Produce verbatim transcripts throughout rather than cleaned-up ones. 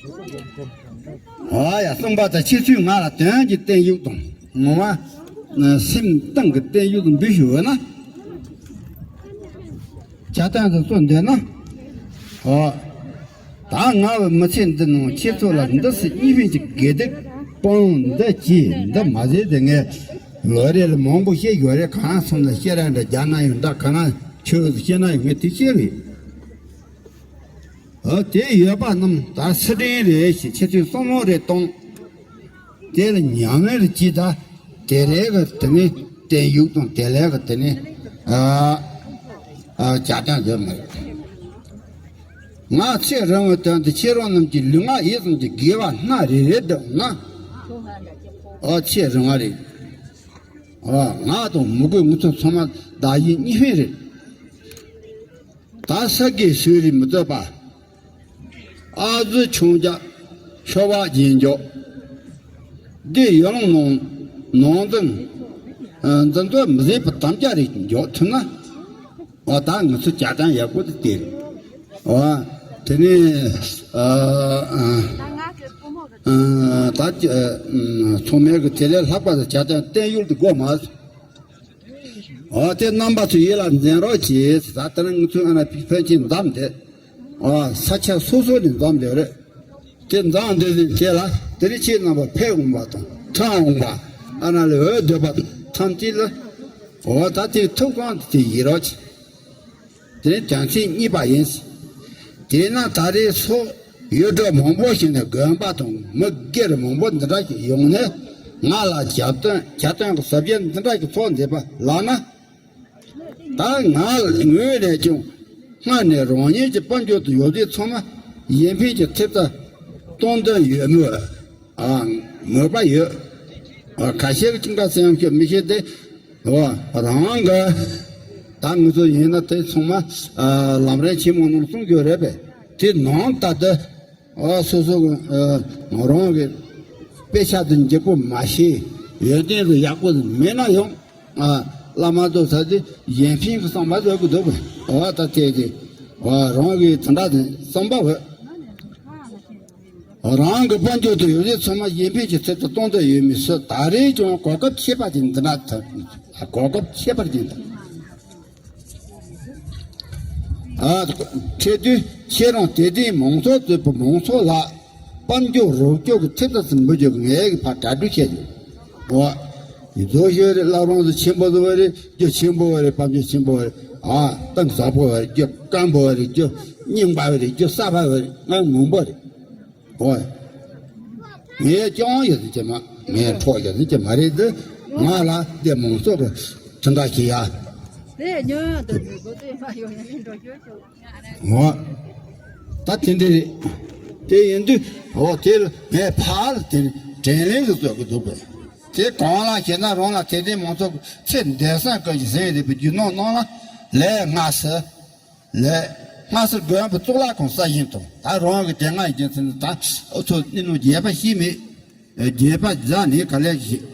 ཨ་ཡ། གསུམ་པ་དང་ཁྱེད་ཚོས་ང་ལ་དོན་གྱི་བརྟན་བཞུགས་དང་ངོ་མ་སེམས་གཏིང་གི་བརྟན་བཞུགས་དང་འབུལ་ཞུ་འོས་ན། བྱ་སྟངས་སུ་གསུངས་འདོད་ན། ཨོ། ད་ང་བའི་མི་ཚེ་འདི་ནང་ཁྱེད་ཚོ་ལ་འདི་སྲིད་གཉིས་ཕན་གྱི་དགེ་སྡིག་སྤང་འདི་གྱིས་འདི་མ་ཟད་དེ་ངས་ལོ་རེ་ལ་མང་པོ་བཤད་ཡོད་རེད། གང་སོང་ན་ཤེས་ར་འདྲ་རྒྱ་ན་ཡོད་འདྲ་ག་ན་ཆོས་བཤད་ན་ཡོད་ངས་དེ་བཤད་རེད། ཨ་དེ་ཡོད་པ་རྣམས་ད་སི་ཁྲོན་རེད་ཞེས་ཁྱེད་ཚོས་བསམ་བློ་རེ་གཏོང་། དེ་ལ་ཉམས་ལེན་རེ་གྱིས་ད་དེ་ལས་ཀ་དེ་ནི་བརྟན་བཞུགས་དང་དེ་ལས་ཀ་དེ་ནི་ཨ་ཨ་བྱ་སྟངས་ཡོད་མ་རེད། ང་ཚེ་རིང་བའི་དོན་དུ་ཁྱེད་རང་རྣམས་ཀྱི་ལུས་ངག་ཡིད་གསུམ་གྱི་དགེ་བ་སྣ་རེ་རེ་བསྒྲུབ་ན། ཨ་ཚེ་རིང་བ་རེད། ཨ་ང་དང་མི་དགོས་ངུ་ཚོ་ཚང་མ་བདག་གཞན་གཉིས་ཕན་རེད། ད་ས་དགེ་བཤེས་རིགས་མི་ཐོབ་པ། ཨ་ཟུ་ཆུང་རྒྱ། ཤོ་བ་རྗེས་འཇོག་འདི་ཡོང་ནང་ནང་འཛིན། འཛིན་ཚོད་མི་བཟད་པ་དམ་བཅའ་རིགས་འཇོག་ཐུབ་ན། ཨ་ད་ང་ཚོ་བྱ་སྟངས་ཡག་པོ་དེ་སྟེར། ཨ་དེ་ནས་ཨ་ཨ་ད་ཚང་མས་གི་དེ་ལས་ལྷག་པ་དུ་བྱ་སྟངས་བརྟན་བཞུགས་དེ་དགོས་མ། ཨ་དེ་རྣམ་པ་ཚོ་ཡིད་ལ་འཛིན་རོགས་གྱིས། ད་ལྟ་ང་ཚོའི་ཨ་ན་ཕན་ཆད་འཛོམས་ཏེ། ཨ་ས་ཆ་སོ་སོ་ནས་འཛོམས་ཏེ་རེད། དེ་འཛོམས་ཏེ་དེ་ལ་དེ་རིང་ཁྱེད་རྣམ་པ་ཕེབས་འོང་བ་དང་ཐོན་འོང་བ་ཨ་ན་ལས་འོས་འདོད་པ་ཐམས་ཅད་ལ། ཨོ་ད་དེ་ཐུགས་དགོངས་དེ་ཡིད་རོགས་གྱིས། དེ་ནི་དོན་ཚན་གཉིས་པ་ཡིན། དེས་ན་ད་རེས་སོགས་ཡུལ་གྲུ་མང་པོ་ཞིག་ནས་དགོན་པ་དང་མི་སྒེར་མང་པོ་འདི་འདྲ་ཞིག་ཡོང་ནས་ང་ལ་ཞབས་བརྟན་ཞབས་བརྟན་གྱི་ཟབ་རྒྱས་འདི་འདྲ་ཞིག་ཚོགས་མཛད་པ་ལགས་ན། ད་ང་ངོས་ནས་ཀྱང་སྔར་ནས་རང་ཉིད་ཀྱི་དཔལ་འབྱོར་དུ་ཡོད་དུས་ཚང་མ་གཞན་ཕན་གྱི་ཐེབས་རྩ་གཏོང་འདོད་ཡོད་མོད། ཨ་མོས་པ་ཡོད། ཨ་ཁ་ཤས་ཀྱིས་ཅི་འདྲ་སེམས་ཤེས་མི་ཤེས་ཏེ། ཨོ་རང་གི་ད་ང་ཚོ་ཡིན་ན་དེ་ཚང་མ་ཨ་ལམ་རིམ་ཆེན་མོ་ནང་གསུང་རྒྱུ་རེད་པས། དེ་ནང་ལྟར་དུ་ཨ་སོ་སོ་གི་ཨ་རང་གི་དཔེ་ཆ་དེ་འཇིགས་པོ་མ་ཤེས། ཡོན་ཏན་དེ་ཡག་པོ་མེད་ན་ཡང་ཨ་བླ་མ་དུ་ས་དེ་གཞན་ཕན་གྱི་བསམ་པ་བཟོ་གི་འདུག་པས། ཨོ་ད་དེ་དེ་ཨོ་རང་གི་དེ་འདྲ་དེ་བསམ་པ་འོས། རང་གི་དཔལ་འབྱོར་དུ་ཡོད་རིགས་ཚང་མ་གཞན་ཕན་གྱི་ཚུལ་དུ་གཏོང་འདོད་ཡོད་མི་སུ་ད་རེས་ཀྱང་གོ་སྐབས་ཁྱད་པར་ཅན་འདི་འདྲ་ཐོབ། གོ་སྐབས་ཁྱད་པར་ཅན་དང་། ཨ་ཁྲེ་དུས་ཁྱེད་རང་དད་ལྡན་མང་ཚོགས་གཙོས་པའི་མང་ཚོགས་ལ་དཔལ་འབྱོར་རོགས་སྐྱོར་གྱི་ཐེབས་རྩ་ཟིན་འབུལ་རྒྱུ་ངས་ཕར་གྲ་སྒྲིག་བྱས་ཡོད། ཨོ་ཡིན་ཚོ་ཞོ་རེད། བླ་བྲང་དུ་ཆེན་པོ་བཟོ་བ་རེད། རྒྱུ་ཆེན་པོ་བ་རེད། དཔལ་འབྱོར་ཆེན་པོ་བ་རེད། ཨ་ཏང་ཟབ་པོ་བ་རེད། རྒྱུ་སྐམ་པོ་བ་རེད། རྒྱུ་རྙིང་པ་བ་རེད། རྒྱུ་གསར་པ་བ་རེད། ང་ངུང་པོ་རེད། ཨོ། ངས་སྐྱོང་ཡོད་ཟེར་གྱི་མ། ངས་འཕྲོག་ཡོད་ཟེར་གྱི་མ་རེད་དེ། ང་ལ་དེ་མང་ཚོགས་ཀྱི་དེ་འདྲ་ཞིག་ཡ། དེ་ཉོན་དུ་མི་དགོས་དེ་མ་ཡོང་ཡིན་འགྲོ་རྒྱུ་ཞུ། ཨོ། ད་དེ་འདྲ་རེད། དེ་ཡིན་དུས་ཨོ་དེ་ལ་ངས་ཕར་དེ་དྲན་ལན་ཞིག་བཟོ་གི་འདུག་པས། དེ་གང་ལ་ཞེ་ན་རང་ལ་དད་ལྡན་མང་ཚོགས་ཀྱི་ཚེ་འདས་སེམས་ཀྱི་ཟིན་རེད་པའི་རྒྱུ་ནོར་གནང་ལ་ལས་སྔ་སེ། ལས། སྔ་སེར་དགོན་པའི་གཙུག་ལག་ཁང་གསར་བཞེངས་དང་ད་རང་གི་དེ་སྔ་ཡིན་ཚུལ་ནི་ད་ཨོ་ཚོ་ནི་ནོ་རྒྱས་པ་ཤེས་མེད། རྒྱས་པ་ཛ་ནི་ག་ལས་ཤེས།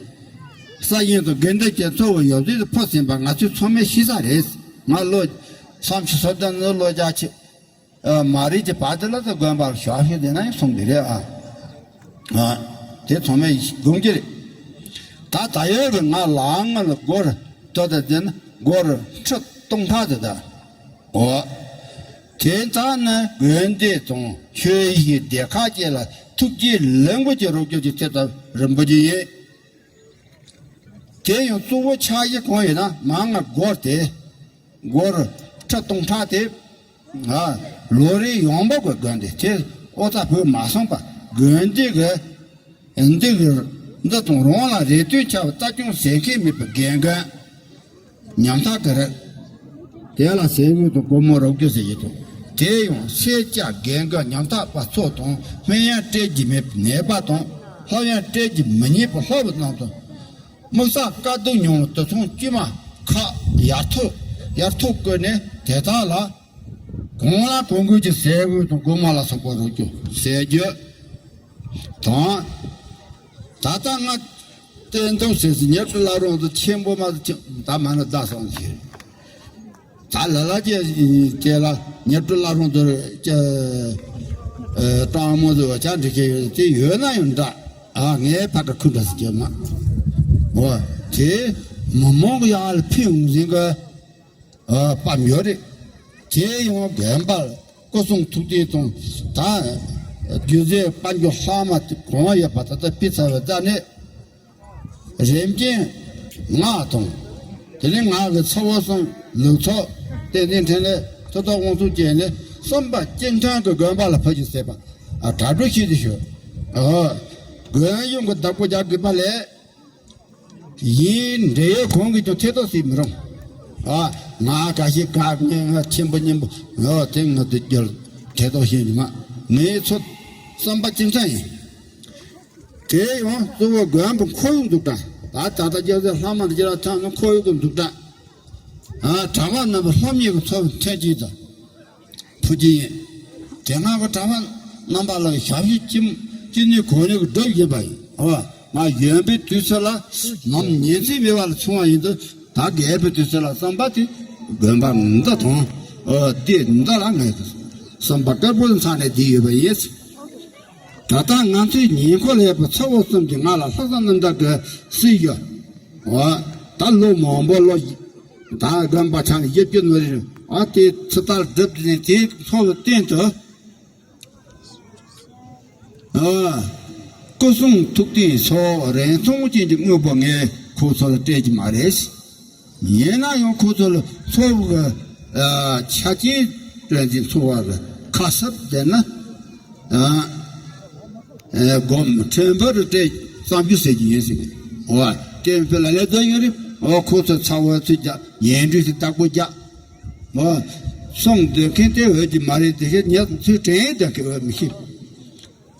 གསར་བཞེངས་དང་དགེ་འདུན་གྱི་ཚོ་བའི་ཡོད་དུས་སུ་ཕོ་ཟིན་པ་ང་ཚོས་ཚང་མས་ཤེས་ས་རེད། ང་ལོ་སུམ་ཅུ་སོ་བདུན་ནི་ལོ་བརྒྱ་ཆེ། མ་རིག་གི་བར་དུ་ལ་ད་དགོན་པར་ཞག་ཤིག་དེ་ན་ཡང་སོང་གི་རེད་ཨ། ཨ། དེ་ཚང་མས་དགོངས་ཀྱི་རེད། ད་ད་ཡོད་གི་ང་ལའང་ང་ལ་སྒོར་ཏོ་ད་དེ་ན་སྒོར་ཁྲི་སྟོང་ཕྲག་དེ་ད། ཨོ། དེ་ཙང་ནི་དགོན་སྡེ་དང་ཆོས་གཞིས་སྡེ་ཁག་བཅས་ལ་ཐུགས་རྗེ་ལེགས་འབུལ་གྱི་རོགས་སྐྱོར་གྱི་ཚེ་ཐབས་རིན་པོ་ཆེ་ཡིན། དེ་ཡང་གཙོ་བོ་ཆ་བཞག་གང་ཡིན་ན་མ་ང་སྒོར་དེ། སྒོར་ཁྲི་སྟོང་ཕྲག་དེ། ང་ལོ་རེ་ཡོང་འབབ་ཀྱི་དགོན་སྡེ་དེ་ཨོ་ཚ་བོད་མ་སོང་པ་དགོན་སྡེ་གི་འདི་གི་འདི་དང་རང་ལ་རེ་ལྟོས་ཆགས་པའི་ལྟ་སྐྱོང་ཟེར་མཁན་མེད་པའི་རྒན་རྒོན་ཉམ་ཐག་གི་རེད། དེ་ལ་ཟས་གོས་དང་སྒོར་མོ་རོགས་སྐྱོར་ཟེར་གྱི་འདུག་དེ་ཡང་སེར་སྐྱ་རྒན་རྒོན་ཉམ་ཐག་པ་ཚོ་དང་སྨན་ཡོན་སྤྲད་ཀྱི་མེད་པའི་ནད་པ་དང་སློབ་ཡོན་སྤྲད་ཀྱི་མི་རྙེད་པའི་སློབ་བུ་རྣམས་དང་། དམིགས་བསལ་དཀའ་སྡུག་མྱོང་བའི་དུད་ཚང་དཀྱུས་མ་ཁག་ཡར་ཐོག་ཡར་ཐོག་བཀོད་ནས་དེ་དག་ལ་གང་ལ་གང་འཁོལ་གྱི་ཟས་གོས་དང་སྒོར་མོ་ལ་སོགས་པ་རོགས་སྐྱོར་ཟེར་རྒྱུ་དང་། ད་ལྟ་ང་བསྟན་དོན་ཟེར་ཟེར་ཉེར་དྲུག་བླ་བྲང་དུ་ཆེན་པོ་མ་དུ་ད་མ་ན་བདག་སོང་ཞིག་ད་ལ་ལ་ཅེ་ཅེ་ལ་ཉེར་དྲུག་བླ་བྲང་དུ་ཅེ་ ཨ་སྤྲང་མོ་ཟེར་བ་ཆ་འདྲི་མཁན་ཡོད་དེ་ཡོད་ན་ཡང་འདྲ། ཨ་ངས་ཕ་ག་ཁུ་འདྲ་ཟེར་གྱི་མ། འོ་དེ་མི་མང་གི་ཡག་ལ་ཕན་ཡོང་ཟིན་གི། ཨ་དཔལ་འབྱོར་རེད། དེ་ཡང་དགོན་པ་སྐུ་གསུང་ཐུགས་རྟེན་དང་ད་རྒྱུ་རྫས་དཔལ་འབྱོར་ལྷག་མ་དེ་གང་ཡོད་པ་ད་ལྟ་ཕུལ་ཚར་བའི་རྩ་ནས། རིམ་གྱིས་ང་དང་། དེ་ནས་ང་གི་ཚ་བོ་གསུམ་ལུག་ཚོགས་བསྟན་འཛིན་འཕྲིན་ལས་ཐུབ་བསྟན་དབང་ཕྱུག་བཅས་ནས་བསམ་པ་གཅིག་མཚུངས་ཀྱི་དགོན་པ་ལ་ཕེབས་རྒྱུ་ཟེར་བ། ཨ་གྲ་སྒྲིག་བྱེད་དུ་ཞུ། ཨ་དགོན་གཞུང་གི་བདག་པོ་རྒྱག་དགོས་པ་ལས། ཡིན་འབྲེལ་ཡོད་གང་གིས་ཀྱང་ཐེ་གཏོགས་བྱེད་མི་རུང་། ཨ་ང་ཁ་ཤས་ཁ་ངས་ང་ཆེན་པོ་སྙིང་པོ་ཨོ་དེ་ང་དུ་རྒྱལ་ཐེ་གཏོགས་བྱེད་མི་མ། ངའི་ཚོ་བསམ་པ་གཅིག་མཚུངས་ཡིན། དེ་ཡང་གཙོ་བོ་དགོན་པའི་ཁོར་ཡུག་འཛུགས་སྟངས། ད་ད་ལྟ་རྒྱལ་སྲས་ལྷ་མང་དུ་རྒྱལ་ལ་ཐོན་ན་ཁོར་ཡུག་གི་འཛུགས་སྟངས། ཨ་གྲྭ་པ་རྣམ་པ་ལྷོ་མྱི་གི་འཚོ་བའི་མཐུན་རྐྱེན་དང་། ཕུགས་རྒྱུ་ཡིན། དེ་སྔ་གི་གྲྭ་པ་རྣམ་པ་ལ་ཞབས་ཞུ་ཅི་ཅི་ནུས་གང་ནུས་ཀྱི་སྒྲུབ་བཞིན་པ་ཡིན། ཨོ་ང་གཞོན་པའི་དུས་ཚོད་ལ་ནམ་ཉིན་མཚན་མེད་པ་ལ་སོང་བ་ཡིན་དུས་ད་རྒས་པའི་དུས་ཚོད་ལ་བསམ་པ་དེ་དགོན་པ་འདི་དང་ཨོ་དེ་འདི་ལ་ངས་བསམ་པ་དཀར་པོའི་མཚམས་ནས་བསྡད་ཡོད་པ་ཡིན། ད་ལྟ་ང་ཚོའི་ཉེ་འཁོར་ལ་ཡོད་པའི་ཚ་བོ་གསུམ་གྱིས་ང་ལ་ལྷག་བསམ་རྣམ་དག་གིས་གསོས་ཡོད། འོ་ད་ལོ་མང་པོ་ལོ་ད་རྒན་པ་ཆང་བཞི་བཅུ་ནོར་རིན་ཨ་དེ་ཚུ་ལྟར་བསྒྲུབས་ཏེ་དེའི་ཚོགས་ལ་བརྟེན་དུ། ཨ་སྐུ་གསུང་ཐུགས་རྟེན་སོགས་རིན་ཐང་ཅན་གྱི་དངོས་པོ་ངས་ཁོ་ཚོ་ལ་སྤྲད་ཀྱི་མ་རེད། ཡིན་ན་ཡང་ཁོ་ཚོ་ལ་ཚོགས་ཀྱི་ཨ་ཆ་རྐྱེན་སྤྲད་ཅིང་འཚོ་བ་ལ་ཁ་གསབ་བསྡད་ན། ཨ་ཨ་སྒོམ་ཕྲན་བུ་རུ་སྤྲད་གསང་རྒྱུ་ཟེར་གྱི་ཡིན་ཟེར་གྱི། འོ་ཀེམ་ཕི་ལ་ལས་དོན་ཡོད་རེད། འོ་ཁོ་ཚོ་ཚ་བོ་ཚོས་ཀྱང་ཡན་འདྲུས་སུ་བདག་པོ་རྒྱག་འོ་སོང་སྡོད་མཁན་དེ་འོས་ཀྱི་མ་རེད། དེ་ཤེས་ཉག་ཚོས་དྲན་ཡས་བསྡད་མཁན་འོས་མི་ཤེས།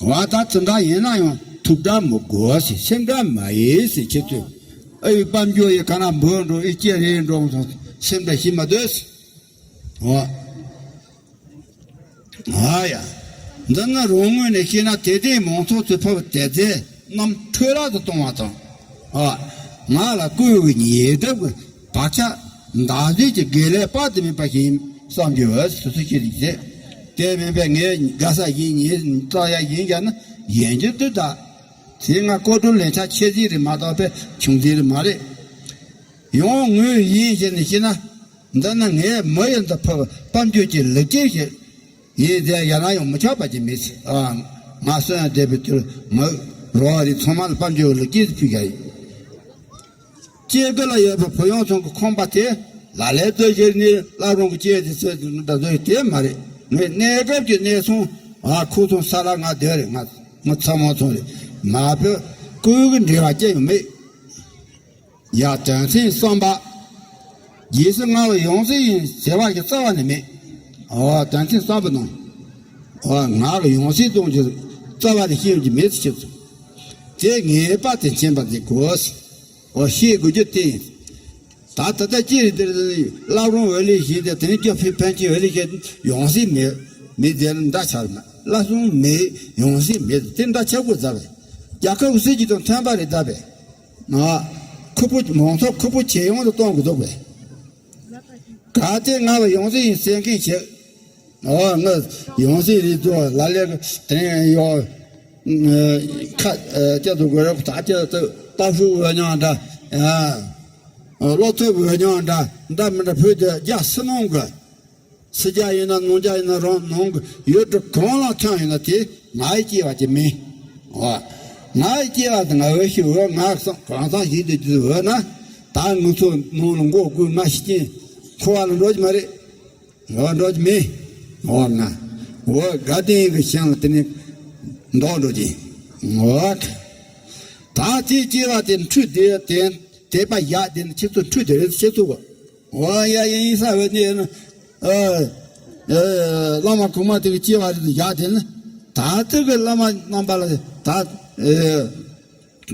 འོ་ད་ཙི་འདྲ་ཡིན་ན་ཡང་ཐུགས་འདྲ་མི་དགོས་ཟེར་སེམས་འདྲ་མ་ཡིན་ཟེར་ཁྱེད་ཚོས་ཨ་ཡི་དཔལ་འབྱོར་ཡི་ག་ན་འབོད་འགྲོ་ཨི་སྐྱེ་རེ་འགྲོ་སོང་སེམས་འདྲ་ཤི་མ་སྡོད་ཟེར། འོ། ཨ་ཡ། འདི་ནི་རང་ངོས་ནས་བཤད་ན་དད་ལྡན་མང་ཚོགས་ཚོས་ཕུལ་བའི་དད་རྫས་རྣམས་འཕྲོ་བརླག་ཏུ་གཏོང་བ་དང་། ཨ། ང་ལ་བསྐུར་བའི་ཉེ་སྒྲུབ་ཀྱི་བག་ཆགས་འདག་འཛིན་གྱི་དགེ་ལས་དཔག་ཏུ་མེད་པ་ཞིག་ཡིན་བསམ་རྒྱུ་འོས་སོ་སོ་ཤེས་རིག་ཟེར། དེ་མིན་པའི་ངས་དགའ་ས་ཡིན་ཉེས་རྩ་ཡ་ཡིན་བཞག་ན་ཡན་གྱི་དུས་ད། དེ་ང་ཀོ་ཀྲུ་ལན་ཆགས་ཆེ་ཟིག་རེད་མ་གཏོགས་པའི་ཆུང་ཟིག་རེད་མ་རེད། ཡང་ངོས་ཡིན་ཞེས་ནས་བཤད་ན། འདི་ནི་ངའི་མི་ཡི་འདི་ཕུལ་བ་དཔལ་འབྱོར་གྱི་ལེགས་སྐྱེས་ཤིག་ཡིན་ཟེར་ཡང་ན་ཡང་མི་ཆགས་པ་ཅིག་མེད་ཟེར། ཨ། ང་གསོན་ཡང་བསྡད་པའི་དུས་མི་རོ་བ་རིགས་ཚང་མ་ལ་དཔལ་འབྱོར་གྱི་ལེགས་སྐྱེས་ཕུལ་བཞག་ཡིན། སྐྱེ་དགུ་ལ་ཡོད་པའི་བུ་ཡོང་ཚང་གི་ཁང་པ་དེ་ལ་ལས་དོན་བཞིར་ནི་བླ་རུང་གི་སྐྱེས་དེ་ཚོས་འདྲ་བཟོ་ཡི་དེ་མ་རེད། ངས་གནས་སྐབས་ཀྱི་གནས་ཚང་ཨ་ཁུ་ཚང་ས་ལ་ང་བསྡད་རེད། ང་ང་ཚ་མོ་ཚང་རེད་མ་བུ་སྐུ་གི་འབྲེལ་བ་སྐྱེ་ཡོང་མེད། ཡ་དོན་ཚན་གསུམ་པ། རྗེས་སུ་བསྔགས་པའི་ཡང་སྲིད་ཡིན་ཟེར་བ་ཞིག་རྩ་བ་ནས་མེད། འོ་དོན་ཚན་གསུམ་པ་ནང་། འོ་ང་གི་ཡང་སྲིད་གཏོང་རྒྱུ་རྩ་བ་ནས་ཤེས་ཀྱི་མེད་ཟེར་ཁྱེད་ཚོ། དེ་ངེས་པ་དེ་མཁྱེན་པ་དེ་དགོས། འོ་ཤེས་དགོས་རྒྱུ་དེ་ཡིན། ད་ད་ལྟ་ཅི་རེད་དེ་རེད། བླ་བྲང་འོད་ལས་བཞེངས་ཏེ་དེ་ནས་སྐྱོབ་ཕན་ཕན་ཆད་འོད་ལས་བཞེངས་ཡང་སྲིད་མེད་མེད་དེ་ལ་འདྲ་ཆགས་མ་བླ་བྲང་མེད་ཡང་སྲིད་མེད་དེ་འདྲ་ཆགས་དགོས་ཟེར་བས། རྒྱལ་ཁབ་སྲིད་ཇུས་དང་མཐུན་པ་རེད་ད་བས། ང་ཁུ་པོ་མང་ཚོགས་ཁུ་པོ་ཇེ་ཡང་དུ་གཏོང་དགོས་འདུག་པས། གལ་ཏེ་ང་ལ་ཡང་སྲིད་ཡིན་ཟེར་མཁན་ཞིག་འོ་ང་ཡང་སྲིད་རེད་འདུག་ལ་ལས་དེ་ཡོ་ཁ་སྐྱ་དུ་དགོས་རབ་ད་སྐྱ་དུ་སྟག་ཤུག་འོས་མྱོང་འདྲ། བློ་ཐུབ་འོས་མྱོང་འདྲ་འདྲ་མི་འདྲ་བོད་དུ་རྒྱ་སྲིད་ནང་གི་སྲིད་རྒྱ་ཡིན་ན་ནང་རྒྱ་ཡིན་ན་རང་ནང་གི་ཡུལ་གྲུ་གང་ལ་ཐོན་ཡིན་ན་དེ་ང་ཡི་སྐྱེ་བ་ཅིག་མིན། འོ། ང་ཡི་སྐྱེ་བ་དེ་ང་འོས་ཤིག་འོས་ང་གང་ཟག་ཞིག་ཏུ་རྒྱུ་འོས་ན་ད་ངུ་ཚོ་ནང་ལ་མགོ་སྒུར་ང་ཤི་རྐྱེན་འཁོར་བ་ལ་འགྲོ་གི་མ་རེད། འོ་འགྲོ་གི་མིན། འོ་ང་འོ་དགའ་ལྡན་གྱི་ཞིང་ལ་དེ་ནས་འདོགས་འགྲོ་གི། འོ། ད་དེའི་སྐྱེ་བ་དེ་འཁྲུལ་དེ་དེ་དད་པ་ཡག་དེ་ནི་ཁྱེད་ཚོ་འཁྲུལ་དེ་རེད་ཁྱེད་ཚོ་གོ། འོ་ཡ་ཡིན་ས་འོད་ནི་ཨ་ཨ་བླ་མ་གོང་མ་དེ་གི་སྐྱེ་བ་རེད་ཡག་དེ་ནི་ད་ལྟ་གི་བླ་མ་རྣམ་པ་ལ་ད་ཨ་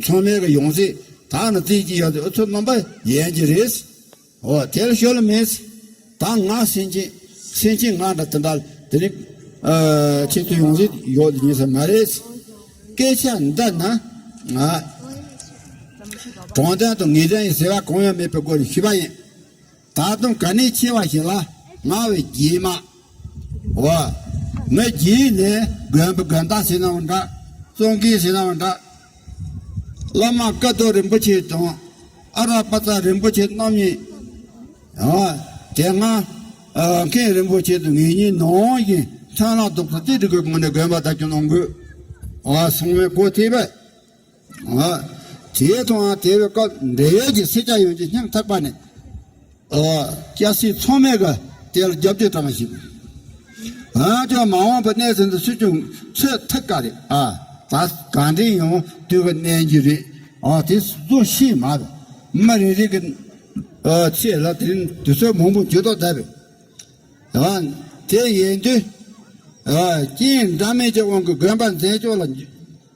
ཚང་མའི་གི་ཡོང་སྲིད་ད་ནི་རྩིས་ཀྱི་ཡག་དེ་ཨ་ཚོ་རྣམ་པ་ཡན་གྱི་རེད། འོ་དེ་ལ་ཤོད་ལ་མེད། ད་ང་སེམས་ཅན་སེམས་ཅན་ང་འདྲ་དེ་འདྲ་དེ་ནི་ཨ་ཁྱེད་ཚོ་ཡོང་སྲིད་ཡོད་ཡིན་ས་མ་རེད། སྐད་ཆ་འདི་ན་ང་དྲང་བདེན་དང་ངེས་བདེན་ཡི་ཟེར་བ་གང་ཡང་མེད་པའི་སྒོ་ནས་ཞུས་པ་ཡིན། ད་དུང་ག་ནས་ཆེ་བ་ཞིག་ལ་སྔ་བའི་རྗེས་མ། འོ། ངའི་རྗེས་ནས་དགོན་པ་དགོན་བདག་ཟེར་ན་འདྲ། གཙོ་འགན་ཟེར་ན་འདྲ། བླ་མ་ཀ་རྡོ་རིན་པོ་ཆེ་དང་ཨ་ར་པ་ཙ་རིན་པོ་ཆེ་རྣམ་གཉིས། ཨ། དེ་སྔ་ཨ་མཁན་རིན་པོ་ཆེ་དང་ངེད་གཉིས་ནང་བཞིན་མཚན་ལ་ཐོག་ཏུ་དེ་དྲུག་གི་སྒང་ནས་དགོན་པ་བདག་སྐྱོང་གནང་དགོས། ཨ། སོང་བའི་གོ་ཐེ་བས། ཨ། དེ་དང་དེ་བའི་སྐབས་འབྲེལ་ཡོད་ཀྱི་སེར་སྐྱ་ཡོངས་ཀྱི་སྙིང་ཐག་པ་ནས། ཨ། སྐྱ་སེར་ཚང་མས་གི་དེ་ལ་རྒྱབ་སྐྱོར་བཏང་བ་ཞིག། ཨ། ཅོ་མ་འོངས་པ་གནས་ཚུལ་འདི་སུ་ཀྱང་ཚོད་ཐིག་ག་རེད། ཨ། ད་གང་འདྲེན་ཡོང་དུས་གི་གནས་རྒྱུ་རེད། ཨ། དེ་གཟོ་ཤེས་མ་རེད། མི་རེ་རེ་གི་ཨ་ཚེ་ལ་དེ་རིང་དུས་ཚོད་མང་པོ་འགྱུར་ལྡོག་བཏང་བས། ཨ། དེ་ཡིན་དུས། ཨ། རྐྱེན་འདྲ་མིན་གྱི་དབང་གིས་དགོན་པ་འཛིན་སྐྱོང་ལ་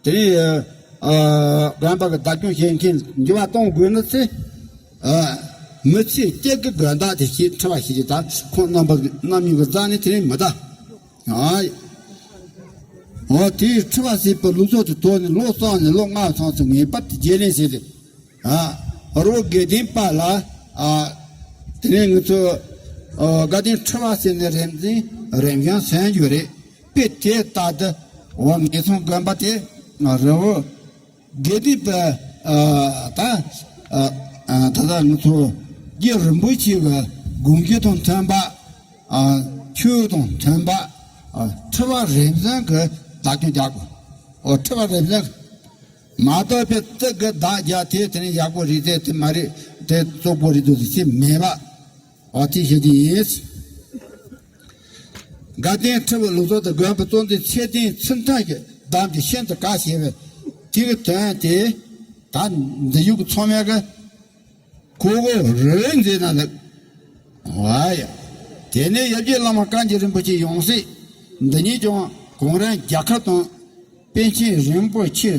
དེ་རིང་། ཨ། དགོན་པ་གི་བདག་སྐྱོང་བྱེད་མཁན་འགྱུར་བ་གཏོང་དགོས་ན་ཚེ། ཨ། མི་ཚེ་གཅིག་གི་དགོན་བདག་དེ་ཞིག་ཁྲི་པ་ཞིག་གིས་ད་ཁོང་རྣམ་པ་རྣམ་གཉིས་ཀྱི་རྩ་ནས་དེ་རིང་མི་གདའ། ཨ། འོ་དེའི་ཁྲི་པ་ཟེར་བའི་ལུགས་སྲོལ་དེ་དོར་ནས་ལོ་གསུམ་ནས་ལོ་ལྔ་ཚང་ཚོ་ངེས་པར་དུ་བརྗེ་ལེན་བྱས་ཏེ། ཨ། རོགས་དགེ་ལྡན་པ་ལ། ཨ། དེ་ནས་ང་ཚོ་ཨ་དགའ་ལྡན་ཁྲི་པ་ཟེར་ནས་རིམ་བཞིན་རིམ་བཞིན་སོན་རྒྱུ་རེད། དཔེ་དེ་ལྟར་དུ་འོ་ངེད་ཚང་དགོན་པ་དེ་རི་བོ་དགེ་ལྡན་པའི། ཨ། ད་ཨ་ད་ལྟ་ང་ཚོ་རྗེ་རིན་པོ་ཆེ་གི་དགོངས་གཞི་དང་མཐུན་པ། ཨ། ཆོས་དང་མཐུན་པ། ཨ། ཁྲི་པ་རིམ་བྱོན་གྱི་བདག་སྐྱོང་རྒྱག་དགོས། ཨོ་ཁྲི་པ་རིམ་བྱོན་མ་གཏོགས་པའི་རྩིག་གི་བདག་རྒྱག་དེ་དེ་ནི་ཡག་པོ་རེད་དེ་དེ་མ་རེད་དེ་བཙོག་པོ་རེད་འདུག་ཟེར་མེད་པ། ཨོ་དེ་བཤད་ཀྱི་ཡིན། དགའ་ལྡན་ཁྲི་པའི་ལུགས་སྲོལ་དང་དགོན་པའི་གཙོ་འཛིན་ཚད་ལྡན་ཚུལ་མཐུན་གྱི་བདམས་ཀྱི་ཤིན་ཏུ་དགའ་ཞེས་པའི་དེ་གི་དོན་དེ་ད་འདི་ཡུག་ཚང་མས་གི་གོ་བོ་རོལ་མཛད་ན་ལགས། ཝ་ཡ། དེ་ནས་ཡབ་རྗེ་བླ་མ་བཀའ་བརྒྱུད་རིན་པོ་ཆེ་ཡང་སྲིད་འདི་ཉིད་ཀྱང་གོང་རིམ་རྒྱལ་ཁབ་དང་པཎ་ཆེན་རིན་པོ་ཆེ་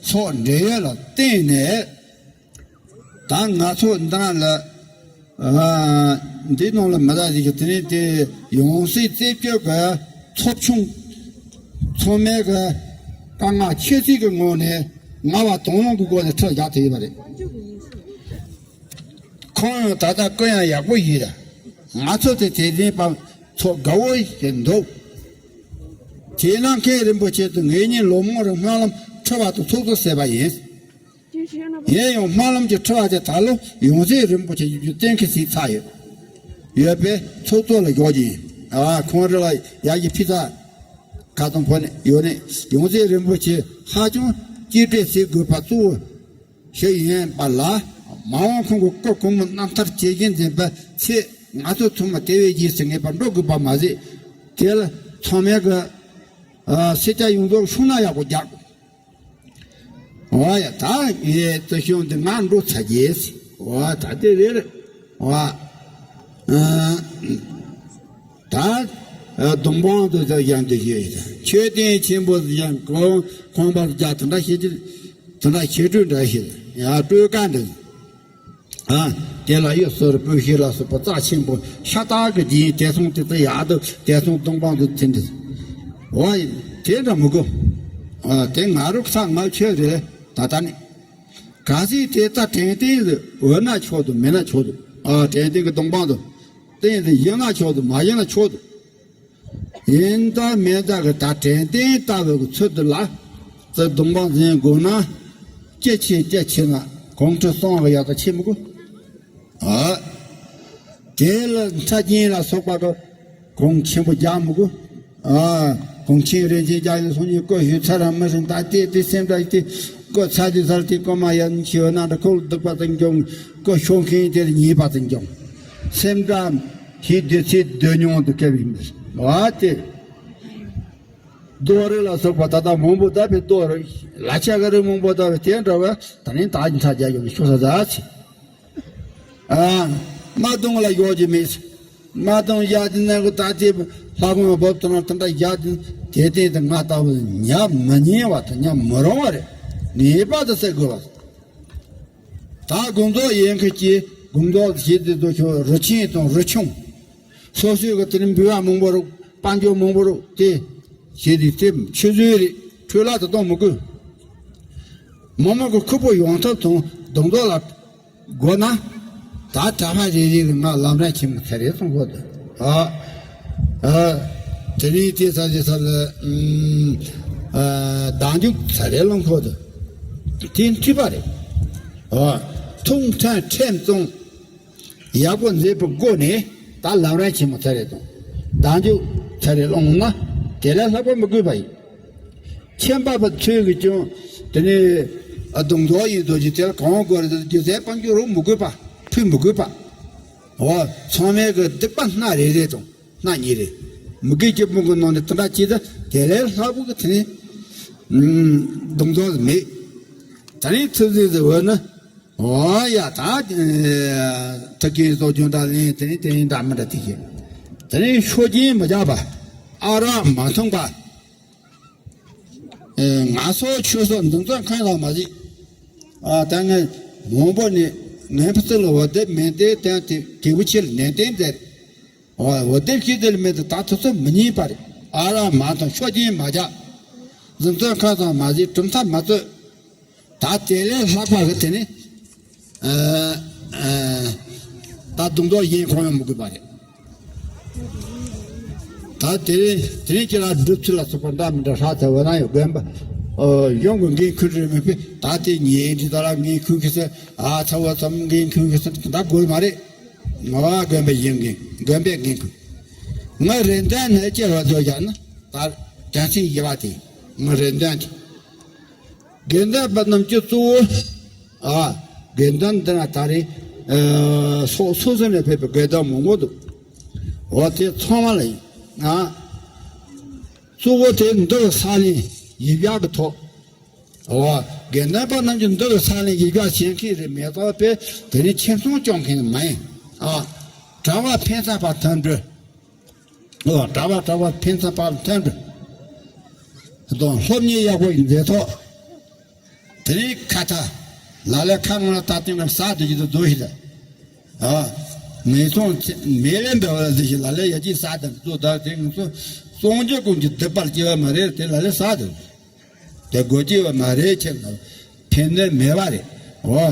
སོགས་འབྲེལ་ཡོད་ལ་བརྟེན་ནས། ད་ང་ཚོ་འདི་ལ་ཨ་འདི་ནང་ལ་མི་ལ་ཞིག་གི་དེ་ནས་དེ་ཡང་སྲིད་རྩད་གཅོད་ཀྱི་ཚོགས་ཆུང་ཚང་མས་གི་དཀའ་ངལ་ཁྱད་བསད་ཀྱི་ངོ་ནས་ང་བ་དང་བླངས་ཀྱི་སྒོ་ནས་ཁྲིད་རྒྱག་ཐུབ་ཡོད་པ་རེད། ཁོང་ཡང་ད་ལྟ་སྐུ་ཡང་ཡག་པོ་ཡིན་ར། ང་ཚོ་དེ་དེ་བཞིན་པ་ཚོ་དགའ་བོ་ཞིག་འདུག་དེས་ན་མཁན་རིན་པོ་ཆེ་དང་ངེད་གཉིས་ལོ་མང་རིང་སྨོན་ལམ་ཁྲི་པ་དང་ཚོགས་གཙོ་བྱས་པ་ཡིན། ཡིན་ཡང་སྨོན་ལམ་གྱི་ཁྲི་པ་དེ་ད་ལོ་ཡང་སྲིད་རིན་པོ་ཆེ་ཡིན་རྒྱུ་གཏན་འཁེལ་བྱས་ཚར་ཡོད། ཡོད་པས་ཚོགས་གཙོ་ལ་ཞུགས་ཀྱི་ཡིན། ཨ། ཁོང་རེ་ལ་ཡ་གི་ཕི་ཚ་ཁ་ཏོང་ཕོ་ནས་ཡོད་ནས་ཡང་སྲིད་རིན་པོ་ཆེ་ཧ་ཅང་གཅེས་སྤྲས་བྱེད་དགོས་པ་གཙོ་བོ་ཞིག་ཡིན་པ་ལ། མ་འོངས་ཁོང་གི་སྐུ་གོང་མ་རྣམ་ཐར་ཇི་བཞིན་འཛིན་པའི་ཚེ་ང་ཚོ་ཚང་མ་དེ་བས་རྗེས་སུ་ངེས་པར་འགྲོ་དགོས་པ་མ་ཟད། དེ་ལ་ཚང་མས་གི་ཨ་སེར་སྐྱ་ཡོངས་རྫོགས་ཤུགས་སྣོན་ཡག་པོ་རྒྱག་དགོས། འོ་ཡ། ད་ངའི་རྩི་ཤིང་འདི་ང་འགྲོ་ཚར་རྗེས། འོ་ད་དེ་རེད། འོ། ཨ། ད་སྡོང་པོ་འདི་ཚོ་ཡང་འདི་ཞེས་མཆོད་རྟེན་ཆེན་པོ་ཡང་གོང་གོང་པར་རྒྱ་དེ་འདྲ་བྱེད་ཀྱི་དེ་འདྲ་བྱེད་སྤྲོས་འདྲ་བྱེད་ཡང་སྤྲོས་ཀ་འདི། ཨ། དེ་ལ་གཡུ་ཟུར་སྤོས་ཤེལ་ལ་སོགས་པ་རྩ་ཆེན་པོ་ཤ་སྟག་གི་རྒྱན་དེ་སོང་དེ་ཚོ་ཡག་འདུག་དེ་སོང་སྡོང་པོ་འདི་ཚིག་འདི། འོ་ཡིན་དེ་འདྲ་མི་དགོས། ཨ། དེ་ང་རུ་ཁ་ང་ཆོས་རེད་ད་ལྟ་ནི། གལ་སྲིད་དེ་ལྟ་དྲན་རྟེན་དུ་འོས་ན་ཆོག་འདུག་མེད་ན་ཆོག་འདུག་ཨ། དྲན་རྟེན་གྱི་སྡོང་པོ་འདུག་རྟེན་དུ་ཡིན་ན་ཆོག་འདུག་མ་ཡིན་ན་ཆོག་འདུག་ཡིན་དང་མིན་དང་གི་ད་དྲན་རྟེན་ལྟ་བུ་གི་ཚུལ་དུ་ལ་རྩི་སྡོང་པོ་འཛིན་དགོས་ན། སྐྱེ་ཆེ་སྐྱེ་ཆེ་ན་གོང་ཁྲི་གསུམ་གི་ཡག་ད་ཆེ་མི་དགོས། ཨ། དེ་ལ་ཕྲ་རྒྱན་ལ་སོགས་པ་གི་གོང་ཆེན་པོ་རྒྱག་མི་དགོས། ཨ། གོང་ཆེན་རིན་ཆེན་རྒྱ་ཡི་སོང་ཉིན་སྐུ་ཞུ་ཚར་ར་མི་རིན་ད་དེ་དེ་སེམས་ད་དེ་སྐུ་ཚར་དེ་ཚར་དེ་སྐུ་མ་ཡ་ནི་ཆེ་བ་ན་འདྲ་ཁོ་ལ་སྡུག་པ་དང་འཇོང་སྐུ་ཤོང་མཁན་དེ་ལ་ཉེས་པ་དང་འཇོང་སེམས་ད་ཞེ་སྡུག་ཚེ་སྡུག་མྱོང་དུ་སྐབས་ཡིན་པས། ཨ་དེ། རྡོ་རི་ལ་སོགས་པ་ད་ལྟ་མང་པོ་བཏབ་པའི་རྡོ་རི་ལ་ཆ་ག་རི་མང་པོ་བཏབ་པའི་དེ་འདྲ་བ་ད་ནི་ད་ཉི་ཚ་རྒྱ་ཡོང་ཤོག་ས་ཟ་ཚེ། ཨ། མ་དུང་ལ་ཡོག་གི་མེད། མ་དུང་ཡག་དེ་ནས་གི་ད་དེ་ལྷ་ཁང་བབ་ཏུ་ན་དེ་འདྲ་ཡག་དེ་དེ་དེ་དེ་ང་ལྟ་བུ་ཉ་མི་ཉན་བ་དང་ཉ་མི་རུང་བ་རེད། ངེས་པར་དུ་སེལ་དགོས་པ། ད་དགོངས་རྫོགས་ཡིན་མཁན་གྱི་དགོངས་རྫོགས་བྱེད་དེ་དུ་ཆོག་རུ་ཆེན་དང་རུ་ཆུང་། སོ་སོའི་གི་དེ་ནི་འབུལ་བ་མང་པོ་རུ་དཔལ་འབྱོར་མང་པོ་རུ་དེ་བྱེད་དེ་དེ་ཆུད་ཟོས་རེད། འཕྲོ་བརླག་ཏུ་གཏོང་མི་དགོས། མི་མང་གི་ཁུར་པོ་ཡོང་ཐབས་དང་དགོངས་རྫོགས་ལ་དགོས་ན། ད་གྲྭ་པ་རེ་རེ་གི་ང་ལམ་ར་ཆེན་མོ་ཚ་རེ་སོང་གོ་ད། ཨ། ཨ། དེ་རིང་དེ་ས་ཆ་ས་ལ་ཨ་བདག་འཇུག་ཚ་རེ་རླངས་འཁོར་དུ་དེ་འཁྲིད་པ་རེད། ཨ་ཐུང་ཕྲན་ཕྲན་བཙོང་ཡག་པོ་མཛེས་པོ་བགོ་ནས་ད་ལམ་རིམ་ཆེན་མོ་ཚ་རེ་དང་བདག་འཇུག་ཚ་རེ་སློང་ན་དེ་ལས་ལྷག་པ་མི་དགོས་པ་ཡིན། ཁྱིམ་པ་པ་ཚོས་ཀྱི་ཀྱང་དེ་ནས་ཨ་གདོང་ཐོག་ཡིན་དོ་ཅི་དེ་ལ་གང་དགོས་རེད། རྒྱུ་རྫས་སྤང་རྒྱུ་རུ་མི་དགོས་པ་ཕུད་མི་དགོས་པ། འོ་ཚང་མས་ཀྱི་སྡིག་པ་སྣ་རེ་རེ་དང་། སྣ་གཉིས་རེད། མི་དགེ་བཅུ་སྤོང་གི་ནང་ནས་དེ་འདྲ་བྱས་ད་དེ་ལས་ལྷག་པོ་གི་དེ་ནས་གདོང་ཐོག་མེད། ད་ནི་ཚིག་ཚིག་ཟེར་བ་ནི། འོ་ཡ་ད་ཐུགས་ཀྱི་སྲོག་ཀྱང་འདྲ་ལེན་དེ་ནི་དེ་ནི་འདྲ་མི་འདྲ་དེ་བྱས། དེ་ནི་ཤོ་རྒྱན་མི་རྒྱག་པ། ཨ་རག་མ་འཐུང་པ། ཨེ་ང་སོགས་ཆོས་སོགས་འདུ་འཛོམས་ཁང་ལ་མ་གཟིགས། ཨ་ད་ངས་མང་པོ་ནས་ངན་པ་ཚོ་ལ་འོ་དེབ་མེད་དེ་དེང་དེ་དེ་བུ་ཆེ་ལ་ནན་ཏན་མཛད། འོ་འོ་དེབ་ཤེས་དེ་ལ་མེད་དུ་ད་ཐུབ་ཚོད་མི་ཉན་པ་རེད། ཨ་རག་མ་འཐུང་ཤོ་རྒྱན་མ་རྒྱག་འདུ་འཛོམས་ཁང་ལ་མ་གཟིགས་གྲུབ་མཐའ་མ་རྩོད། ད་དེ་ལས་ལྷག་པ་གི་དེ་ནི་ཨ་ཨ་ད་གདོང་ཐོག་གཞན་གང་ཡང་མི་དགོས་པ་རེད། ད་དེ་རིང་དེ་རིང་ཁྱེད་རང་སྒྲུབ་ཚུལ་ལ་སོགས་པ་འདྲ་མི་འདྲ་ཧྲ་ཚ་བ་ན་ཡང་དགོན་པ་ཨོ་གཞུང་གི་འགན་འཁུར་རེད་མི་ཕེ། ད་དེ་ཉིན་འདི་ད་ལ་འགན་འཁུར་གི་ཟེར། ཨ་ཚ་བ་ཙམ་འགན་འཁུར་གི་ཟེར་ད་དགོས་མ་རེད། ང་དགོན་པའི་གཞུང་འགན་དགོན་པའི་འགན་འཁུར། ང་རེ་འདུན་ནས་སྐྱེ་བ་བཟོ་བཞག་ན་ད་དྲན་སེམས་ཡི་བ་དེ་ང་རེ་འདུན་དེ། དགེ་འདུན་པ་རྣམས་ཀྱི་གཙོ་བོ། ཨ་དགེ་འདུན་འདི་ན་ད་རེས་ཨ་སོག་སོ་སོ་ནས་ཕེབས་པའི་དགེ་འདུན་མང་པོ་འདུག་འོ་དེ་ཚང་མ་ལ་ཡིན། ཨ་གཙོ་བོ་དེ་འདི་ལ་ས་ལེན་ཡིབ་ཡག་གི་ཐོག་འོ་དགེ་འདུན་པ་རྣམས་ཀྱི་འདི་ལ་ས་ལེན་ཡིབ་ཡག་བྱེད་མཁན་རེད་མེད་ཙང་པས་དེ་ནི་ཁྱིམ་ཚང་སྐྱོང་མཁན་མ་ཡིན། ཨ་གྲྭ་པ་ཕན་ཚུན་བར་མཐུན་སྒྲིལ། ཨོ་གྲྭ་པ་གྲྭ་པ་ཕན་ཚུན་བར་མཐུན་སྒྲིལ་དང་སློབ་གཉེར་ཡག་པོ་ཡིན་མཛད་ཐོག་དེ་ནས་ཁ་ཐ་ལ་ལས་ཁ་ངོ་ལ་ད་ཐེངས་ལ་ཟ་དུ་ཡི་དུ་རྡོ་ཞིག་ལ་ཨ་ངེས་སོང་མེ་ལེན་འབེལ་བ་ལ་དུ་ཞིག་ལ་ལས་ཡ་ཅི་ཟ་དུ་རྡོ་ད་དེ་ངེས་སོང་སོང་རྒྱུ་ཀུན་གྱི་སྡིག་པར་སྐྱེ་བ་མ་རེད། དེ་ལ་ལས་ཟ་དུ་དེ་སྒོ་སྐྱེ་བ་མ་རེད། ཁྱེད་ལ་ཕན་གནོད་མེད་པ་རེད། འོ་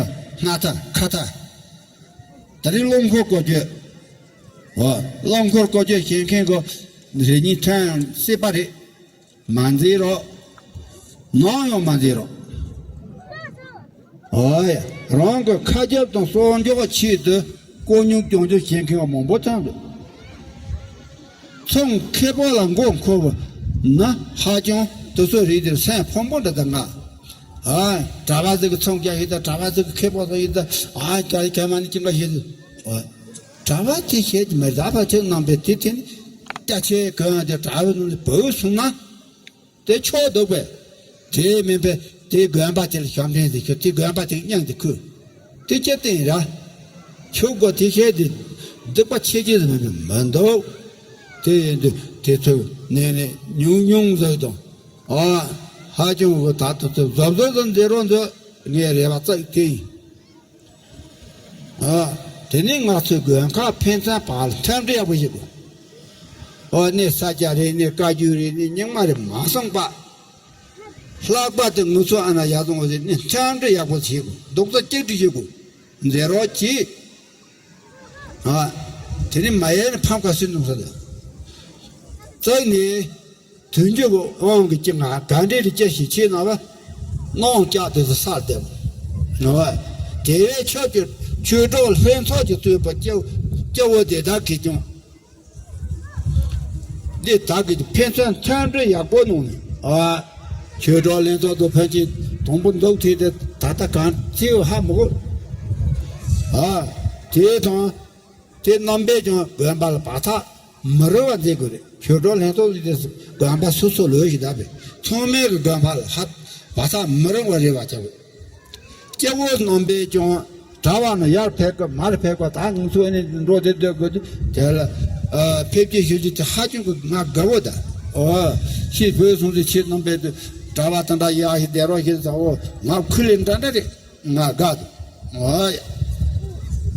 སྣ་ཐ་ཁ་ཐ་ད་རིང་རླངས་འཁོར་བཀོལ་སྤྱོད། འོ་རླངས་འཁོར་བཀོལ་སྤྱོད་བྱེད་མཁན་གོ་རེ་གཉིས་ཐོན་སྲིད་པ་རེད། མ་འཛེམ་རོགས། ནམ་ཡང་མ་འཛེམ་རོགས། ཨོ་ཡ། རང་གི་ཁ་རྒྱབ་དང་གསོག་འཇོག་ཆེད་དུ་ཀོ་ཉུང་གྱོང་རྒྱུ་བྱེད་མཁན་མང་པོ་ཐོན་འདུག་ཚོང་ཁེ་པོ་ལ་མགོ་འཁོར་བ་ན་ཧ་ཅང་དུ་སོ་རིགས་དེར་སེམས་ཕམ་པོ་འདྲ་དང་ང་། ཨ་གྲྭ་པ་ཟིག་གི་ཚོང་རྒྱག་ཤེས་དང་གྲྭ་པ་ཟིག་གི་ཁེ་པོ་ཟིག་ཡིན་དང་ཨ་ཀྱ་ལ་ཀྱ་མ་ནི་ཅི་འགའ་ཤེས་ཟིག་ཨོ། གྲྭ་པ་དེ་བྱས་ཀྱི་མི་གྲྭ་པ་ཁྱེད་རྣམ་པས་དེ་དེ་ནི་སྐྱ་ཆེ་གོན་དེ་གྲྭ་པ་རྣམས་ལ་བོད་སོང་ན་དེ་ཆོག་འདུག་པས། དེ་མིན་པས་དེ་དགོན་པ་དེ་ལ་ཞབས་འདྲེན་དེ་ཁྱོད་དེ་དགོན་པ་དེ་སྙིང་དེ་ཁུར། དེ་ཅི་སྟེང་ར། ཆོག་གོ་དེ་བྱས་དེ་སྡིག་པ་ཆེ་ཆེ་ཟིག་མིན་པས་མི་འདུག་དེ་ཡིན་དུས་དེ་ཚོ་ནས་ནས་ཉུང་ཉུང་ཟིག་དང་། ཨ་ཧ་ཅང་གི་ད་དུ་ཚོ་གཟབ་གཟབ་ཟིག་མཛད་རོགས་འདུག་ངའི་རེ་བ་ཙག་དེ་ཡིན། ཨ། དེ་ནས་ང་ཚོའི་དགོན་ཁག་ཕན་ཚུན་བར་མཐུན་སྒྲིལ་ཡག་པོ་བྱེད་དགོས། ཨོ་ནི་ས་སྐྱ་རེད་ནི་བཀའ་བརྒྱུད་རེད་ནི་རྙིང་མ་རེད་མ་སོང་པ། ལྷག་པར་དུ་ངུ་ཚོ་ཨ་ན་ཡག་སོང་བ་ཟེར་ནི་མཐུན་སྒྲིལ་ཡག་པོ་བྱེད་དགོས། རྡོག་རྩ་གཅིག་སྒྲིལ་བྱེད་དགོས། མཛད་རོགས་གྱིས། ཨ། དེ་ནི་མ་ཡལ་ནི་ཕམ་ཁ་སུས་གནང་ས་དང་། རྩ་ནས། དོན་གྱི་དབང་གི་སྐྱེ་ང་ག་འདྲེ་རི་སྐྱེ་ཞིག་ཆེ་ན་བ། སྣང་སྐྱ་དེ་ཚོ་སར་བསྡད་པ། དེ་བས་ཆོས་ཀྱི་ཆོས་གྲོགས་ལྷན་ཚོགས་ཀྱི་གཙོས་པ་སྐྱེ་སྐྱེ་བོ་དེ་དག་གིས་ཀྱང་། འདི་དག་གིས་ཕན་ཚུན་མཐུན་སྒྲིལ་ཡག་པོ་གནང་ནས། ཨ། ཆོས་གྲོགས་ལྷན་ཚོགས་དུ་ཕན་ཆེ་དང་པོ་འདུག་ཐེ་དེ་ད་ལྟ་གང་ཚེ་ཧ་མི་གོ་ཨ། དེ་དང་། དེ་རྣམ་པས་ཀྱང་དགོན་པ་ལ་བག་ཚ་མི་རུང་བ་མཛད་དགོས་རེད། ཆོས་གྲོགས་ལྷན་ཚོགས་ཀྱི་དགོན་པ་སོ་སོ་ལོས་ཤིག་བདག་པས་ཚང་མས་ཀྱི་དགོན་པ་ལ་ཧ་བག་ཚ་མི་རུང་བ་རེ་བ་བྱ་དགོས། སྐྱེ་བོ་རྣམ་པས་ཀྱང་གྲྭ་པ་ནི་ཡར་ཕེབས་ཀྱི་མར་ཕེབས་ཀྱི་ད་ང་ཚོ་ནི་འགྲོ་དེ་སྡོད་དགོས་དུས་དེ་ལ་ཕེབས་སྐྱེལ་ཞུ་རྒྱུ་དེ་ཧ་ཅང་གི་ང་དགའ་བོ་ད། ཨོ། ཤི་བོད་སོང་དུས་ཁྱེད་རྣམ་པས་དུས་གྲྭ་པ་དེ་འདྲ་ཡག་ཤིག་བསྡད་རོགས་ཤིག་ཟ་འོ་ང་ཁུ་ལས་འདྲ་འདྲ་རེད། ང་དགའ་འདུག་ཨོ་ཡ།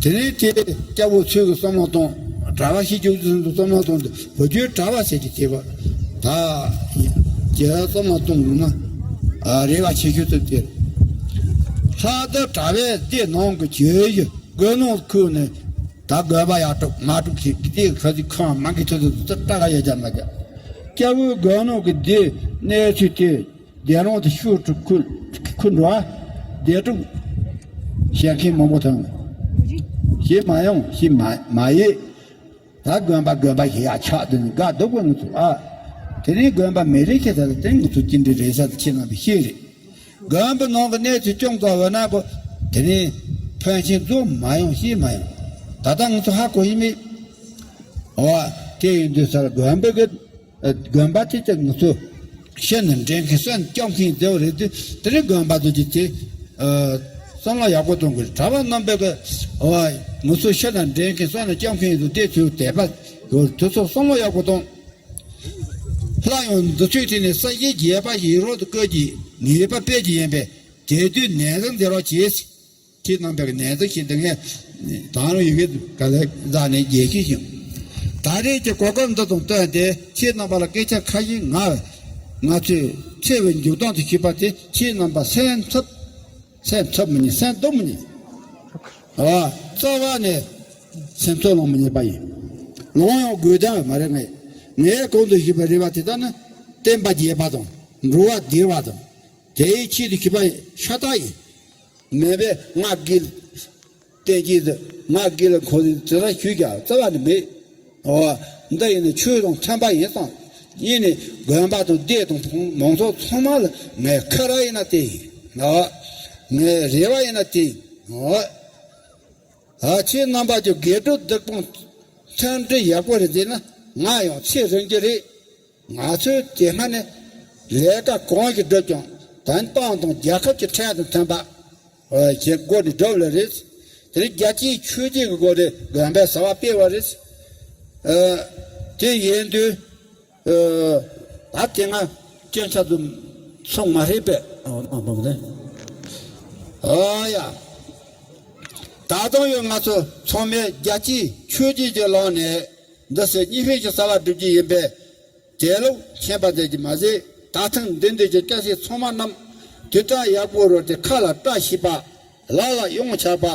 དེ་ནས་དེ་སྐྱ་བོ་ཚོས་ཀྱི་བསམ་བློ་གཏོང་། གྲྭ་པ་ཤི་རྒྱུག་ཚུན་དུ་བསམ་བློ་གཏོང་དུ་བུ་རྒྱུད་གྲྭ་པ་ཟེར་གྱི་དེ་བ། ད་རྒྱལ་བསམ་བློ་གཏོང་དགོས་ན་རེ་བ་ཆེ་ཤོས་དུ་དེ། ལྷག་ཏུ་གྲྭ་པས་དེ་ནང་གི་བྱོས་ཡུལ་དགོན་ནང་ཁུལ་ནས་ད་དགོན་པ་ཡར་དཀྲུག་མར་དཀྲུག་བྱེད་ཀྱི་དེ་ཁ་ཅིག་ཁང་མང་གི་ཐོག་ཏུ་ད་ལྟ་ག་ཡ་རྒྱ་མ་རྒྱ། སྐྱ་བོའི་དགོན་ནང་གི་སྡེ་གནས་ཚུལ་དེ་སྡེ་རང་དུ་ཤུགས་དྲུག་ཁུལ་ཁུལ་འགྲོ་བ་སྡེ་དྲུག་བཤད་མཁན་མང་པོ་ཐོན། ཞེས་མ་ཡོང་ཞེས་མ་མ་ཡེ། ད་དགོན་པ་དགོན་པ་ཞིག་ཡ་ཆགས་དུས་ནི་དགའ་སྡུག་པོ་ང་ཚོ་ཨ། དེ་རིང་དགོན་པ་མེད་རེད་ཁྱེད་ཚོ་ལ་དེ་ང་ཚོ་ཅི་འདྲ་རེད་ས་དེ་ཁྱེད་རྣམ་པས་ཤེས་རེད། དགོན་པ་ནང་གི་གནས་ཚུལ་ཅུང་ཙམ་འོ་ན་གོ། དེ་རིང་ཕན་ཆད་རྫོགས་མ་ཡོང་ཤེས་མ་ཡོང་། ད་ལྟ་ང་ཚོ་ཧ་གོ་ཡི་མེད། འོ། དེ་ཡིན་དུས་སར་དགོན་པ་གི་དགོན་པ་དེ་ཅག་ང་ཚོ་ཤི་ན་འདྲེན་མཁན་གསོན་སྐྱོབ་མཁན་མཛད་པ་རེད་དུས་དེ་རིང་དགོན་པ་དུ་ཅིག་དེ་བསམ་བློ་ཡག་པོ་གཏོང་དགོས། གྲྭ་པ་རྣམ་པས་གི་ང་ཚོ་ཤི་ན་འདྲེན་མཁན་གསོན་ན་སྐྱོབ་མཁན་དུ་དེ་ཚོའི་དད་པ་ཡོད་དུས་ཚོ་བསམ་བློ་ཡག་པོ་གཏོང་། སླར་ཡང་འདི་ཚོའི་ཐད་ནས་ས་གཞི་རྒྱས་པ་ཞིག་རོགས་དུ་བཀོད་ཀྱིས་ངེས་པ་སྤེལ་གྱི་ཡིན་པས་དེ་དུས་ནན་གཟིགས་མཛད་རོགས་གྱིས། ཁྱེད་རྣམ་པས་ནན་གཟིགས་ཤིག་འདི་ངས་དང་རུང་ཡི་གེ་ག་ལེ་ཛ་ནས་རྒྱས་ཤིག་ཞིང་། ད་རེས་ཀྱི་གོ་སྐབས་འདི་དང་བསྟུན་ཏེ་ཁྱེད་རྣམ་པ་ལ་སྐད་ཆ་ཁ་ཤས་ང་ང་ཚོས་འཚེ་བའི་འཇུག་སྟངས་དུ་ཞུས་པ་དེ་ཁྱེད་རྣམ་པ་སེམས་འཚབ་སེམས་འཚབ་མི་ཉན། སེམས་སྡུག་མི་ཉན། ཨ། རྩ་བ་ནས་སེམས་འཚབ་ལོང་མི་ཉན་པ་ཡིན། ལོང་ཡང་དགོས་དོན་མ་རེད། ངས་ངས་གོང་དུ་ཞུས་པ་རེད་པ། དེ་ལྟར་ན་བསྟན་པ་རྒྱས་པ་དང་འགྲོ་བ་བདེ་བ་དང་དེའི་ཆེད་དུ་ཞུས་པ་ཤ་སྟག་ཡིན། མེད་པས་ང་དགེ་བསྟན་གྱི་ང་དགེ་ལ་གོ་དེ་ལ་ཞུས་ཀྱང་རྩ་བ་ནས་མེད། འོ། འདི་ཡིན་ན་ཆོས་དང་མཐུན་པ་ཡིན་བསམ། ཡིན་ནི་དགོན་པ་དང་སྡེ་དང་མང་ཚོགས་ཚང་མ་ལ་ངས་ཁ་ར་ཡིན་ན་དེ་ཡིན། འོ། ངས་རེ་བ་ཡིན་ན་དེ་ཡིན། འོ། ཨ། ཁྱེད་རྣམ་པ་ཚོ་དགེ་སྒྲུབ་སྡིག་སྤོང་མཐུན་སྒྲིལ་ཡག་པོ་རེད་བྱས་ན་ང་ཡང་ཚེ་རིང་རྒྱུ་རེད། ང་ཚོས་དེ་སྔ་ནས་ལས་ཀ་གང་ཞིག་བསྒྲུབས་ཀྱང་ད་ཏང་དང་རྒྱལ་ཁབ་ཀྱི་ཁྲལ་དང་མཐུན་པ་ཞིག་སྒོ་ནས་བསྒྲུབས་ལེ་རེད། དེ་རིང་རྒྱལ་གཅེས་ཆོས་གཅེས་ཀྱི་སྒོ་ནས་དགོན་པའི་བྱ་བ་སྤེལ་བ་རེད། ཨ། དེ་ཡིན་དུས། ཨ། ད་དེ་སྔ་སྐྱོན་ཆ་དུ་སོང་མ་རེད་པས། ཨ། ཨ། ཡ། ད་དུང་ཡང་ང་ཚོ་ཚང་མས་རྒྱལ་གཅེས་ཆོས་གཅེས་ཀྱི་ལམ་ནས་འདི་ཟེར་གཉིས་ཕན་གྱི་བྱ་བ་སྒྲུབ་ཀྱི་ཡིན་པས། དེ་ལུགས་ཁྱད་པར་མཛད་ཀྱི་མ་ཟད། ད་ཐེངས་འདི་འདྲ་གྱི་སྐྱ་སེར་ཚང་མ་རྣམས་དུས་དྲན་ཡག་པོ་རོལ་ཏེ་ཁ་ལ་བཀྲ་ཤིས་པ། ལག་ལ་གཡང་ཆགས་པ།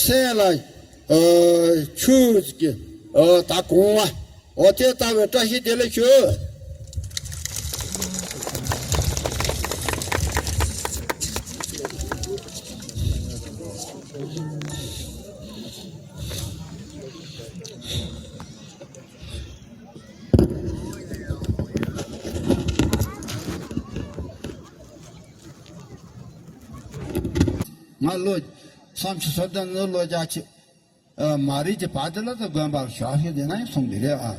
སེམས་ལ་ཨ་ཆོས་ཀྱི་ཨ་ད་གོང་བ་ཨོ་དེ་ལྟ་བུའི་བཀྲ་ཤིས་བདེ་ལེགས་ཞུ། ང་ལོ་བསམ་ཤེས་བཟོ་ལྡན་ནི་ལོ་བརྒྱ་ཆེ། ཨ། མ་རིག་གི་བར་དེ་ལ་ད་དགོན་པར་ཞག་ཤིག་དེ་ན་ཡང་སོང་གི་རེད། ཨ།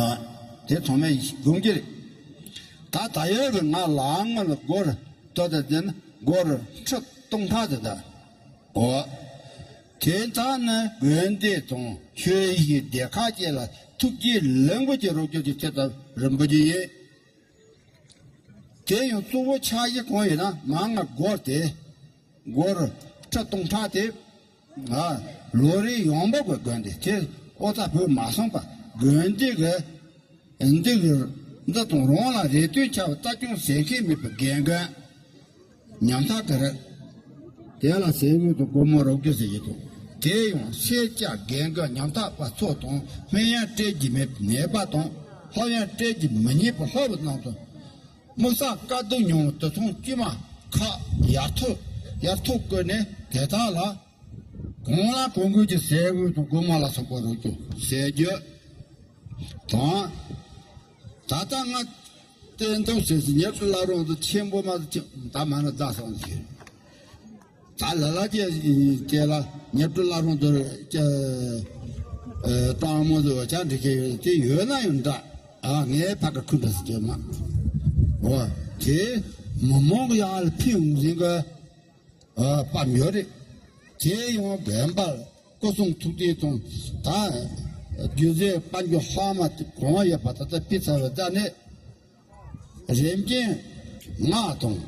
ཨ། དེ་ཚང་མས་སྒོམ་གྱི་རེད། ད་ད་ཡོད་གི་ང་ལའང་ང་ལ་སྒོར་ལྟོ་དང་ལྡན་སྒོར་ཁྲི་སྟོང་ཕྲག་དེ་ད། འོ། དེ་ད་ནི་དགོན་སྡེ་དང་ཆོས་གཞིས་སྡེ་ཁག་བཅས་ལ་ཐུགས་རྗེ་ལེགས་འབུལ་གྱི་རོགས་སྐྱོར་གྱི་ཚེ་ཐབས་རིན་པོ་ཆེ་ཡིན། དེ་ཡང་གཙོ་བོ་ཆ་བཞག་གང་ཡོད་ན་མ་ང་སྒོར་དེ་སྒོར་ཁྲི་སྟོང་ཕྲག་དེ། ང་ལོ་རེ་ཡོང་འབབ་ཀྱི་དགོན་སྡེ་དེ་ཨོ་ཙ་བོད་མ་སོང་པ་དགོན་སྡེ་གི་འདི་གི་འདི་དང་རང་ལ་རེ་ལྟོས་ཆགས་པའི་ལྟ་སྐྱོང་ཟེར་མཁན་མེད་པའི་རྒན་རྒོན་ཉམ་ཐག་གི་རེད། དེ་ལ་ཟས་གོས་དང་སྒོ་མོ་རོགས་སྐྱོར་ཟེར་གྱི་འདུག་དེ་ཡང་སེར་སྐྱ་རྒན་རྒོན་ཉམ་ཐག་པ་ཚོ་དང་སྨན་ཡང་སྤྲད་ཀྱི་མེད་པའི་ནད་པ་དང་སློབ་ཡང་སྤྲད་ཀྱི་མི་རྙེད་པའི་སློབ་པ་རྣམས་དང་། དམིགས་བསལ་དཀའ་སྡུག་མྱོང་བའི་དུད་ཚང་དཀྱུས་མ་ཁག་ཡར་ཐོག་ཡར་ཐོག་བཀོད་ནས་དེ་དག་ལ་གང་ལ་གང་དགོས་ཀྱི་ཟས་གོས་དང་སྒོ་མོ་ལ་སོགས་པ་རོགས་སྐྱོར་ཟེར་རྒྱུ་དང་། ད་ལྟ་ང་བསྟན་ཐོག་ཟེར་ཟིན་ཉེར་དྲུག་བླ་རུང་དུ་ཆེན་པོ་མ་དུ་ད་མ་ན་རྫ་སོང་ཟིན། ད་ལ་ལ་ཅེ་ཅེ་ལ་ཉེར་དྲུག་བླ་རུང་དུ་ཅེ་ཨེ་སྤྲང་མོ་དུ་བ་ཅག་འགྲིག་གི་ཡོད་དེ་ཡོད་ན་ཡང་འདྲ། ཨ་ངའི་ཕ་ག་ཁུ་འདྲ་ཟེར་གྱི་མ། འོ་དེ་མི་མང་གི་ཡང་ལ་ཕིང་ཟིན་གི་ཨ་དཔལ་འབྱོར་རེད། དེ་ཡང་དགོན་པར་སྐུ་གསུང་ཐུགས་རྟེན་དང་ད་རྒྱུ་རྫས་དཔལ་འབྱོར་ལྷག་མ་དེ་གང་ཡོད་པ་ད་ལྟ་ཕི་ཚ་བའི་རྩ་ནས། རིམ་གྱིས་ངག་དང་།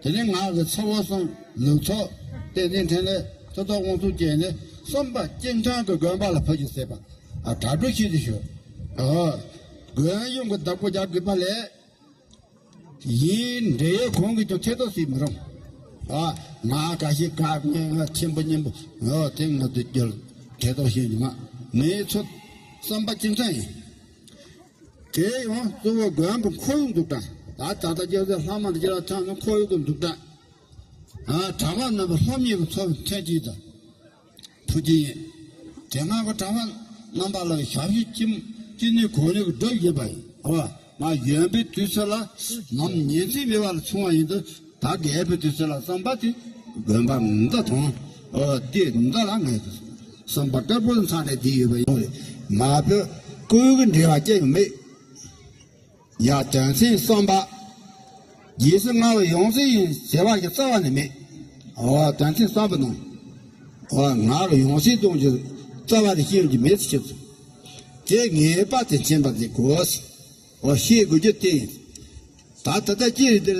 དེ་ནས་ངག་གི་ཚ་བོ་གསུམ་ལུགས་ཚོགས་བསྟན་འཛིན་འཕྲིན་ལས་ཐུབ་རྟགས་དབང་ཕྱུག་བཅས་ནས་གསུམ་པ་སྤྱི་མཐུན་གྱི་དགོན་པ་ལ་ཕུལ་རྒྱུ་ཟེར་བ་ཨ་གྲ་སྒྲིག་བྱེད་དུ་ཞུ། ཨོ། དགོན་ཡོངས་ཀྱི་བདག་པོ་རྒྱག་དགོས་པ་ལས། ཡིན་འབྲེལ་ཡོད་གང་གིས་ཀྱང་ཐེ་གཏོགས་བྱེད་མི་རུང་། ཨ་ང་ག་ཞིག་ག་ངས་ང་ཆེན་པོ་གཉན་པོ་ཨོ་དེ་ང་དུ་རྒྱུར་ཐེ་གཏོགས་བྱེད་མི་མ་ངའི་ཚོ་གསུམ་པ་སྤྱི་མཐུན་ཡིན། དེ་ཡང་གཙོ་བོ་དགོན་པའི་ཁོར་ཡུག་འདུག་གྲ། ད་ད་ལྟ་རྒྱལ་སྲས་ལྷག་མ་དང་རྒྱལ་བ་ཐང་ནི་ཁོར་ཡུག་གི་འདུག་གྲ། ཨ་གྲྭ་པ་རྣམ་པ་སློབ་གཉེར་གྱི་ཚོགས་པའི་མཐུན་རྐྱེན་དང་ཐུགས་རྗེ་ཡིན། དེ་སྔ་གི་གྲྭ་པ་རྣམ་པ་ལ་ཞབས་ཞུ་ཅི་ཅི་ནུས་གང་ནུས་ཀྱི་སྒྲུབ་བཞིན་པ་ཡིན། ཨོ་མ་གཞོན་པའི་དུས་ཚོད་ལ་ནམ་ཉིན་མཚན་མེད་པ་ལ་སོང་བ་ཡིན་དུས། ད་རྒས་པའི་དུས་ཚོད་ལ་བསམ་པ་དེ་དགོན་པ་འདི་དང་། ཨོ་དེ་འདི་ལ་ངས་བསམ་པ་དཀར་པོའི་མཚམས་ནས་བསྡད་ཡོད་པ་ཡིན་རེད། མ་བོས་ཀུན་གྱི་འབྲེལ་བ་སྐྱེ་ཡོང་མེད། ཡ་དོན་ཚན་གསུམ་པ། རྗེས་སུ་ང་ལ་ཡང་སྲིད་ཡིན་ཟེར་བ་ཞིག་རྩ་བ་ནས་མེད། ཨོ་དོན་ཚན་གསུམ་པ་ནང་། ཨོ་ང་ལ་ཡང་སྲིད་གཏོང་རྒྱུ་རྩ་བ་ནས་ཤེས་ཀྱི་མེད་ཟེར་གྱི་འདུག་དེ་ངེས་པ་དེ་མཁྱེན་པ་དེ་དགོས། ཨོ་ཤེས་དགོས་རྒྱུ་དེ་ཡིན། ད་ད་ལྟ་སྤྱིར་འདིར་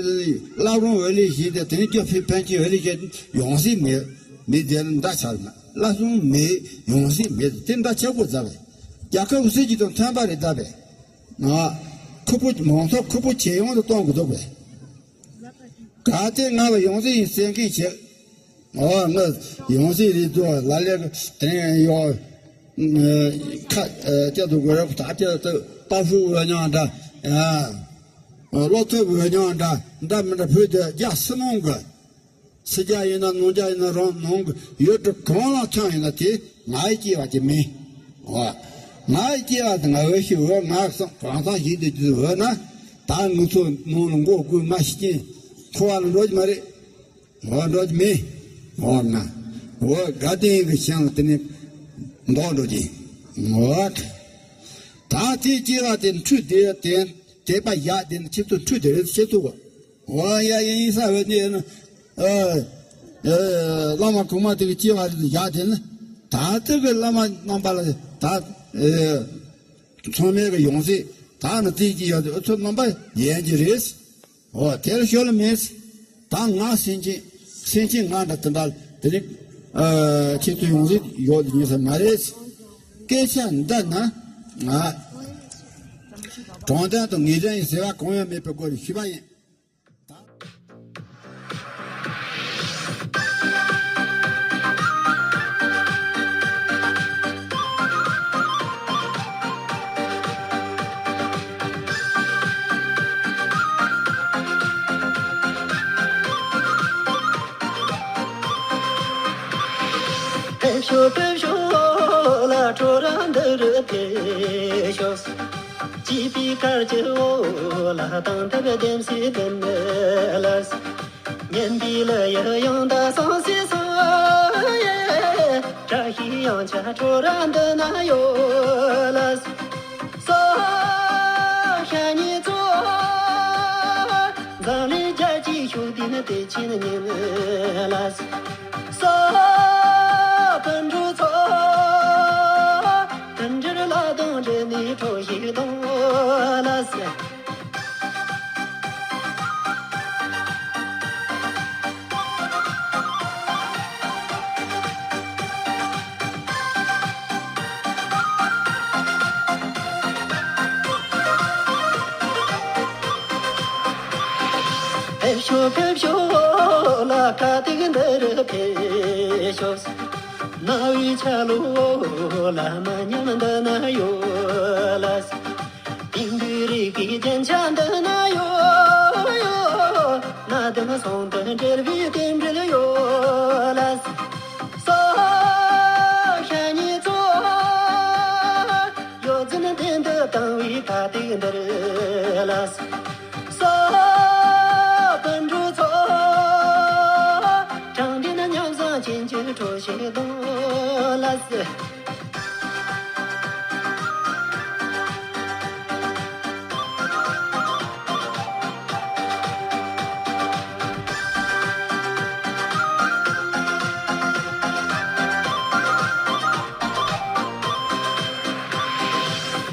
བླ་བྲང་འོས་ལས་བཞེས་ཏེ་དེ་ནས་སྐྱོབ་ཕན་ཕན་ཆད་འོས་ལས་བཞེས་ཡང་སྲིད་མེད་མེད་དེ་འདྲ་ཆགས་ན། བླ་བྲང་མེད་ཡང་སྲིད་མེད་དེ་འདྲ་ཆགས་དགོས་ཟེར་བས། རྒྱལ་ཁབ་སྲིད་ཇུས་དང་མཐུན་པ་རེད་ད་བས། ང་ཁུ་པོ་མང་ཚོགས་ཁུ་པོ་ཇེ་ཡང་དུ་གཏོང་དགོས་འདུག་པས། གལ་ཏེ་ང་ལ་ཡང་སྲིད་ཡིན་ཟེར་མཁན་ཞིག་ཨོ་ང་ཡང་སྲིད་རེད་འདུག་ལ་ལས་དེ་ཡོ་ཁ་སྐྱ་དུ་གོ་རབ་ད་སྐྱ་དུ་པ་ཧྥུ་འོས་མྱོང་འདྲ། ཨ་བློ་ཐུབ་འོས་མྱོང་འདྲ་འདྲ་མི་འདྲ་བོད་དུ་རྒྱ་སྲིད་ནང་གི་སྲིད་རྒྱ་ཡིན་ན་ནང་རྒྱ་ཡིན་ན་རང་ནང་གི་ཡོད་དུ་གང་ལ་ཐོན་ཡིན་ན་དེ་ང་ཡི་སྐྱེ་བ་ཅིག་མིན། ཨོ། ང་ཡི་སྐྱེ་བ་དེ་ང་འོས་ཤིག་འོས་ང་སང་གང་སང་ཞིག་དེ་དུས་འོས་ན། ད་ངུ་ཚོ་ནང་ལ་མགོ་དགུ་མ་ཤི་ཅན་འཁོར་བ་ལ་འགྲོ་གི་མ་རེད། འོ་འགྲོ་གི་མེད། འོ་ན། འོ་དགའ་ལྡན་གྱི་ཞིང་དེ་ནི་འདོག་འགྲོ་གི། འོ། ད་དེ་སྐྱེ་བ་དེ་འཁྲུལ་དེ་དེ་དད་པ་བཞག་དེ་ནི་ཁྱེད་ཚོ་འཁྲུལ་དེ་རེད་ཁྱེད་ཚོ་གོ། འོ་ཡ་ཡིན་ས་བས་ནི་ཨ་ཨ་བླ་མ་གོང་མ་དེ་གི་སྐྱེ་བ་རེད་བཞག་དེ་ནི། ད་དེ་གི་བླ་མ་རྣམ་པ་ལ་ད་ཨ་ཚང་མས་གི་ཡོང་སྲིད་ད་ནི་དེ་གི་ཡོད་དེ་ཨ་ཚོ་རྣམ་པ་ཡན་གྱི་རེད། འོ་དེར་ཤོད་ལ་མེད། ད་ང་སེམས་ཅན་སེམས་ཅན་ང་འདྲ་དེ་འདྲ་དེ་རིང་ཨ་ཁྱེད་ཚོ་ཡོང་སྲིད་ཡོད་དེ་ཉེ་ས་མ་རེད། སྐད་ཆ་འདི་ན་ང་དྲང་བདེན་དང་ངེས་ཅན་ཡིན་ཟེར་བ་གང་ཡང་མེད་པའི་སྐོར་ཞུས་པ་ཡིན། ཕེབས་ཤོག་ཕེབས་ཤོག་ལ་ཁྲོ་ར་འདི་རུ་ཕེབས་ཤོག་སྐྱིད་པའི་གར་གྱི་འོག་ལ་དང་ཐབས་ལྡན་སྲིད་དོན་ལ། སྙན་པའི་གླུ་ཡི་དབྱངས་རྟ་སང་སི་སང་ཡེ། བཀྲ་ཤིས་དབྱངས་འཆར་ཁྲོ་ར་འདི་ན་ཡོད་ལ། སོ་ཤ་ཉེ་ཚོ། འཛམ་གླིང་རྒྱལ་གྱི་ཤུགས་ལྡན་དེ་ཕྱིན་ཉིན་ལ། སོ་སྤུན་གྲོགས་ཚོ། དུད་འགྲོར་ལ་དང་འདྲེ་ནས་ཁྲོ་ཞིག་དང་ལ་ཟེར། ཕེབས་ཤོག་ཕེབས་ཤོག་ལ་ཁ་ཐུག་འདི་རུ་ཕེབས་ཤོག་རྣ་བའི་ཆ་ལུགས་ལ་མ་ཉམས་འདི་ན་ཡོད་ལ། དེང་དུས་རིག་པའི་རྒྱན་ཆ་འདི་ན་ཡོད་ཡོད། གནའ་དེང་ཟུང་དུ་འབྲེལ་བའི་རྟེན་འབྲེལ་ཡོད་ལ། སོ་ཤ་ཉེ་ཚོ། ཡོད་ཚད་བདེན་དུ་བཏང་བའི་ཁ་ཐུག་འདིར་ལ། སོ་སྤུན་གྲོགས་ཚོ། དྲང་བདེན་མཉམ་བཟང་ཅན་གྱི་ཁྲོ་ཞིག་གདོང་ལ་ཟེར།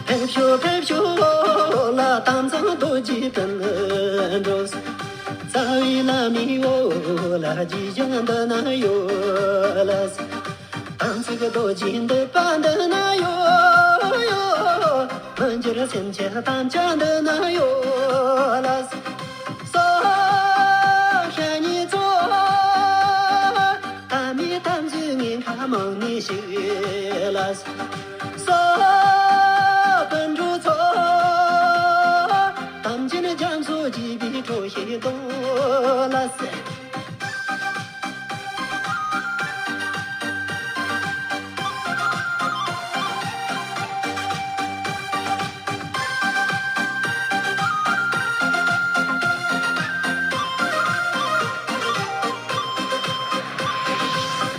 ཕེབས་ཤོག་ཕེབས་ཤོག་ལ་དམ་གཙང་རྡོ་རྗེ་སྤུན་གྲོགས། རྩ་བའི་བླ་མའི་འོག་ལ་རྗེས་འཇུག་འདི་ན་ཡོད་ལ། དམ་ཚིག་རྡོ་རྗེ་འདོད་པ་འདི་ན་ཡོད་ཡོད། མི་འགྱུར་སེམས་ཀྱི་དམ་བཅའ་འདི་ན་ཡོད་ལ། སོ་ཤ་ཉེ་ཚོ། ད་མི་དམ་ཚིག་ངན་ཁ་མང་ནས་ཤིག་ལ། སོ་སྤུན་གྲོགས་ཚོ། འདི་འཕྲོ་ཞིག་གཏོང་ལ་ཟེར།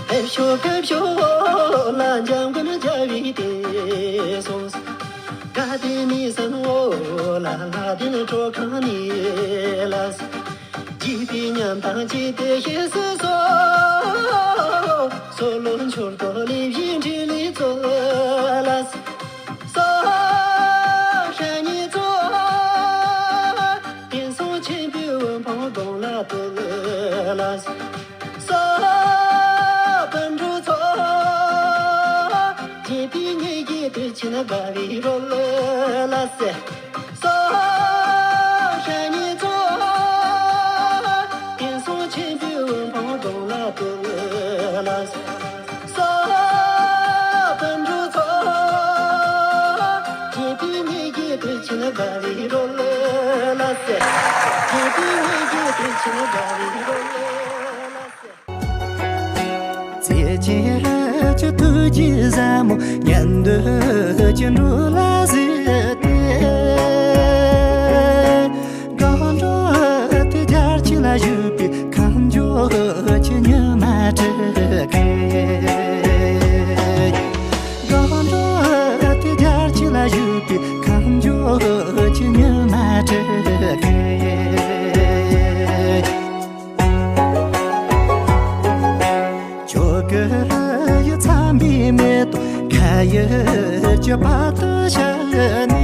ཨེ་ཤོ་ཀེ་ཤོ་ལ་འཇམ་མགོན་རྒྱལ་བའི་དེ་སོང་། དགའ་ལྡན་མི་བཟང་འོ་ལ་ལ་ལྡན་གྲོ་ཁང་ནས་ལ། སྐྱིད་པའི་ཉམས་དང་བཅས་ཏེ་ཤེས་སུ་གསོལ། གསོལ་ལོ་མཆོད་དོ་ལེགས་བཞེས་འཕྲིན་ལས་སྩོལ་ལ། གསོལ་ཞབས་ཉིད་སྩོལ། དེང་སང་ཆེན་པོའི་དབུ་འཕང་གདོང་ལ་བསྟོད་ལ། གསོལ་སྤུན་གྲོགས་ཚོ། སྐྱིད་པའི་ཉིན་གྱི་དུས་ཆེན་དགའ་བའི་རོལ་ལ་ཟེར། གསོལ་ཞབས་ཉིད་སྩོལ། དེང་སང་ཆེན་པོའི་དབུ་འཕང་གདོང་ལ་བསྟོད་ལ། གསོལ་སྤུན་གྲོགས་ཚོ། སྐྱིད་པའི་ཉིན་གྱི་དུས་ཆེན་དགའ་བའི་རོལ་ལ་ཟེར། སྐྱིད་པའི་ཉིན་གྱི་དུས་ཆེན་དགའ་བའི་རོལ་ལ་ཟེར། བརྩེ་ཆེན་གྱི་ཐུགས་རྗེས་བཟང་མོ་ཉན་འདོད་ཀྱི་འགྲོ་ལ་གཟིགས་ཏེ། སྒང་དྲུག་ཏུ་རྒྱལ་ཁྱེད་ལ་བཞུགས་པའི་ཁམས་ཕྱོགས་ཀྱི་ཉི་མ་དྲུག་གི། སྒང་དྲུག་ཏུ་རྒྱལ་ཁྱེད་ལ་བཞུགས་པའི་ཁམས་ཕྱོགས་ཀྱི་ཉི་མ་དྲུག་གི། ཁྱོད་ཀྱི་ཡིད་ཚིམ་པའི་མེ་ཏོག་ཁ་ཡི་ལྕི་བ་དུ་ཤར་ནས།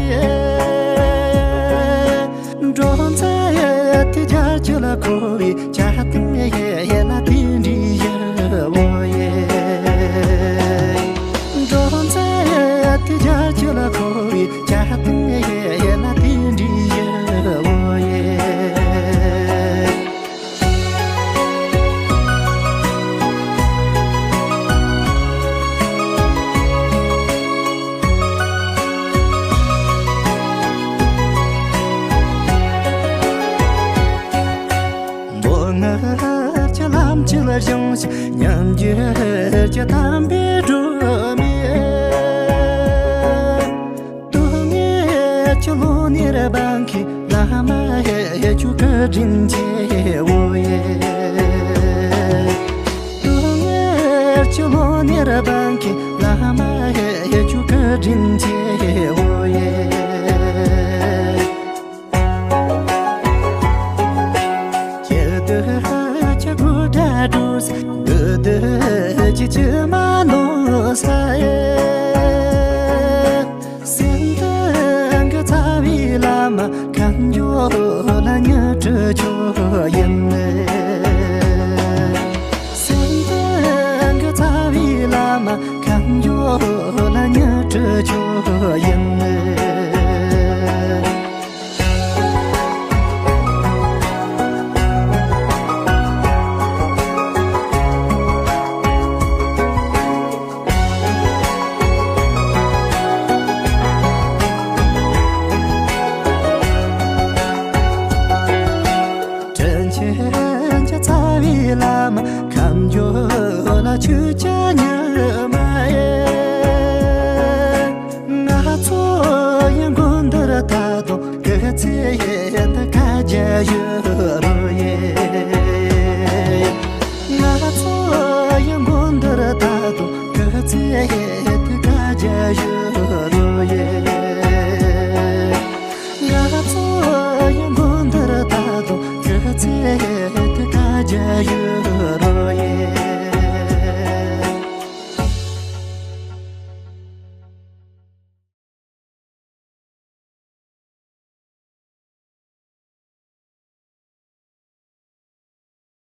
འགྲོ་མཛད་ཡི་དེ་རྒྱལ་ཁྱེད་ལ་འཁོར་བའི་ཇ་སྟེང་ཡི་ལ་དེ་འདྲའི་ཡི་བོ་ཡི། འགྲོ་མཛད་ཡི་དེ་རྒྱལ་ཁྱེད་ལ་འཁོར་བའི་ཇ་སྟེང་ཡི་ལ་དེ་འདྲའི་ཡི་བོ་ཡི། མདོ་སྔགས་ཀྱི་ལམ་གྱི་ལ་བཞེངས་ཤིང་ཉམས་འགྱུར་གྱི་དམ་པའི་སྒྲོན་མེ། སྡུག་བསྔལ་གྱི་ལོ་ནས་སྤངས་མཁན་བླ་མ་ཡི་ཆོས་སྐུ་དྲིན་ཆེ་བོ་ཡི། སྡུག་བསྔལ་གྱི་ལོ་ནས་སྤངས་མཁན་བླ་མ་ཡི་ཆོས་སྐུ་དྲིན་ཆེ་བོ་ཡི། ཁྱེད་དུ་ཁྱེད་དགུ་དགྲ་གྲོགས་སུ་འདུ་འདུ་ཅི་ཅི་མ་ནོ་ས་ཡི། སེམས་གཏིང་གི་རྩ་བའི་བླ་མ་ཁམས་སྐྱོང་ལ་སྙིང་ཁྲི་ཆོག་ཡིན། སེམས་གཏིང་གི་རྩ་བའི་བླ་མ་ཁམས་སྐྱོང་ལ་སྙིང་ཁྲི་ཆོག་ཡིན། དྲིན་ཆེན་གྱི་རྩ་བའི་བླ་མ་ཁམས་སྐྱོང་ལ་ཆོས་ཀྱི་ཉི་མ་ཡིན། ང་ཚོ་ཡང་མགོན་དར་ད་དུང་སྐུ་ཚེ་ཡི་འདི་ཁ་རྒྱ་ཡོད་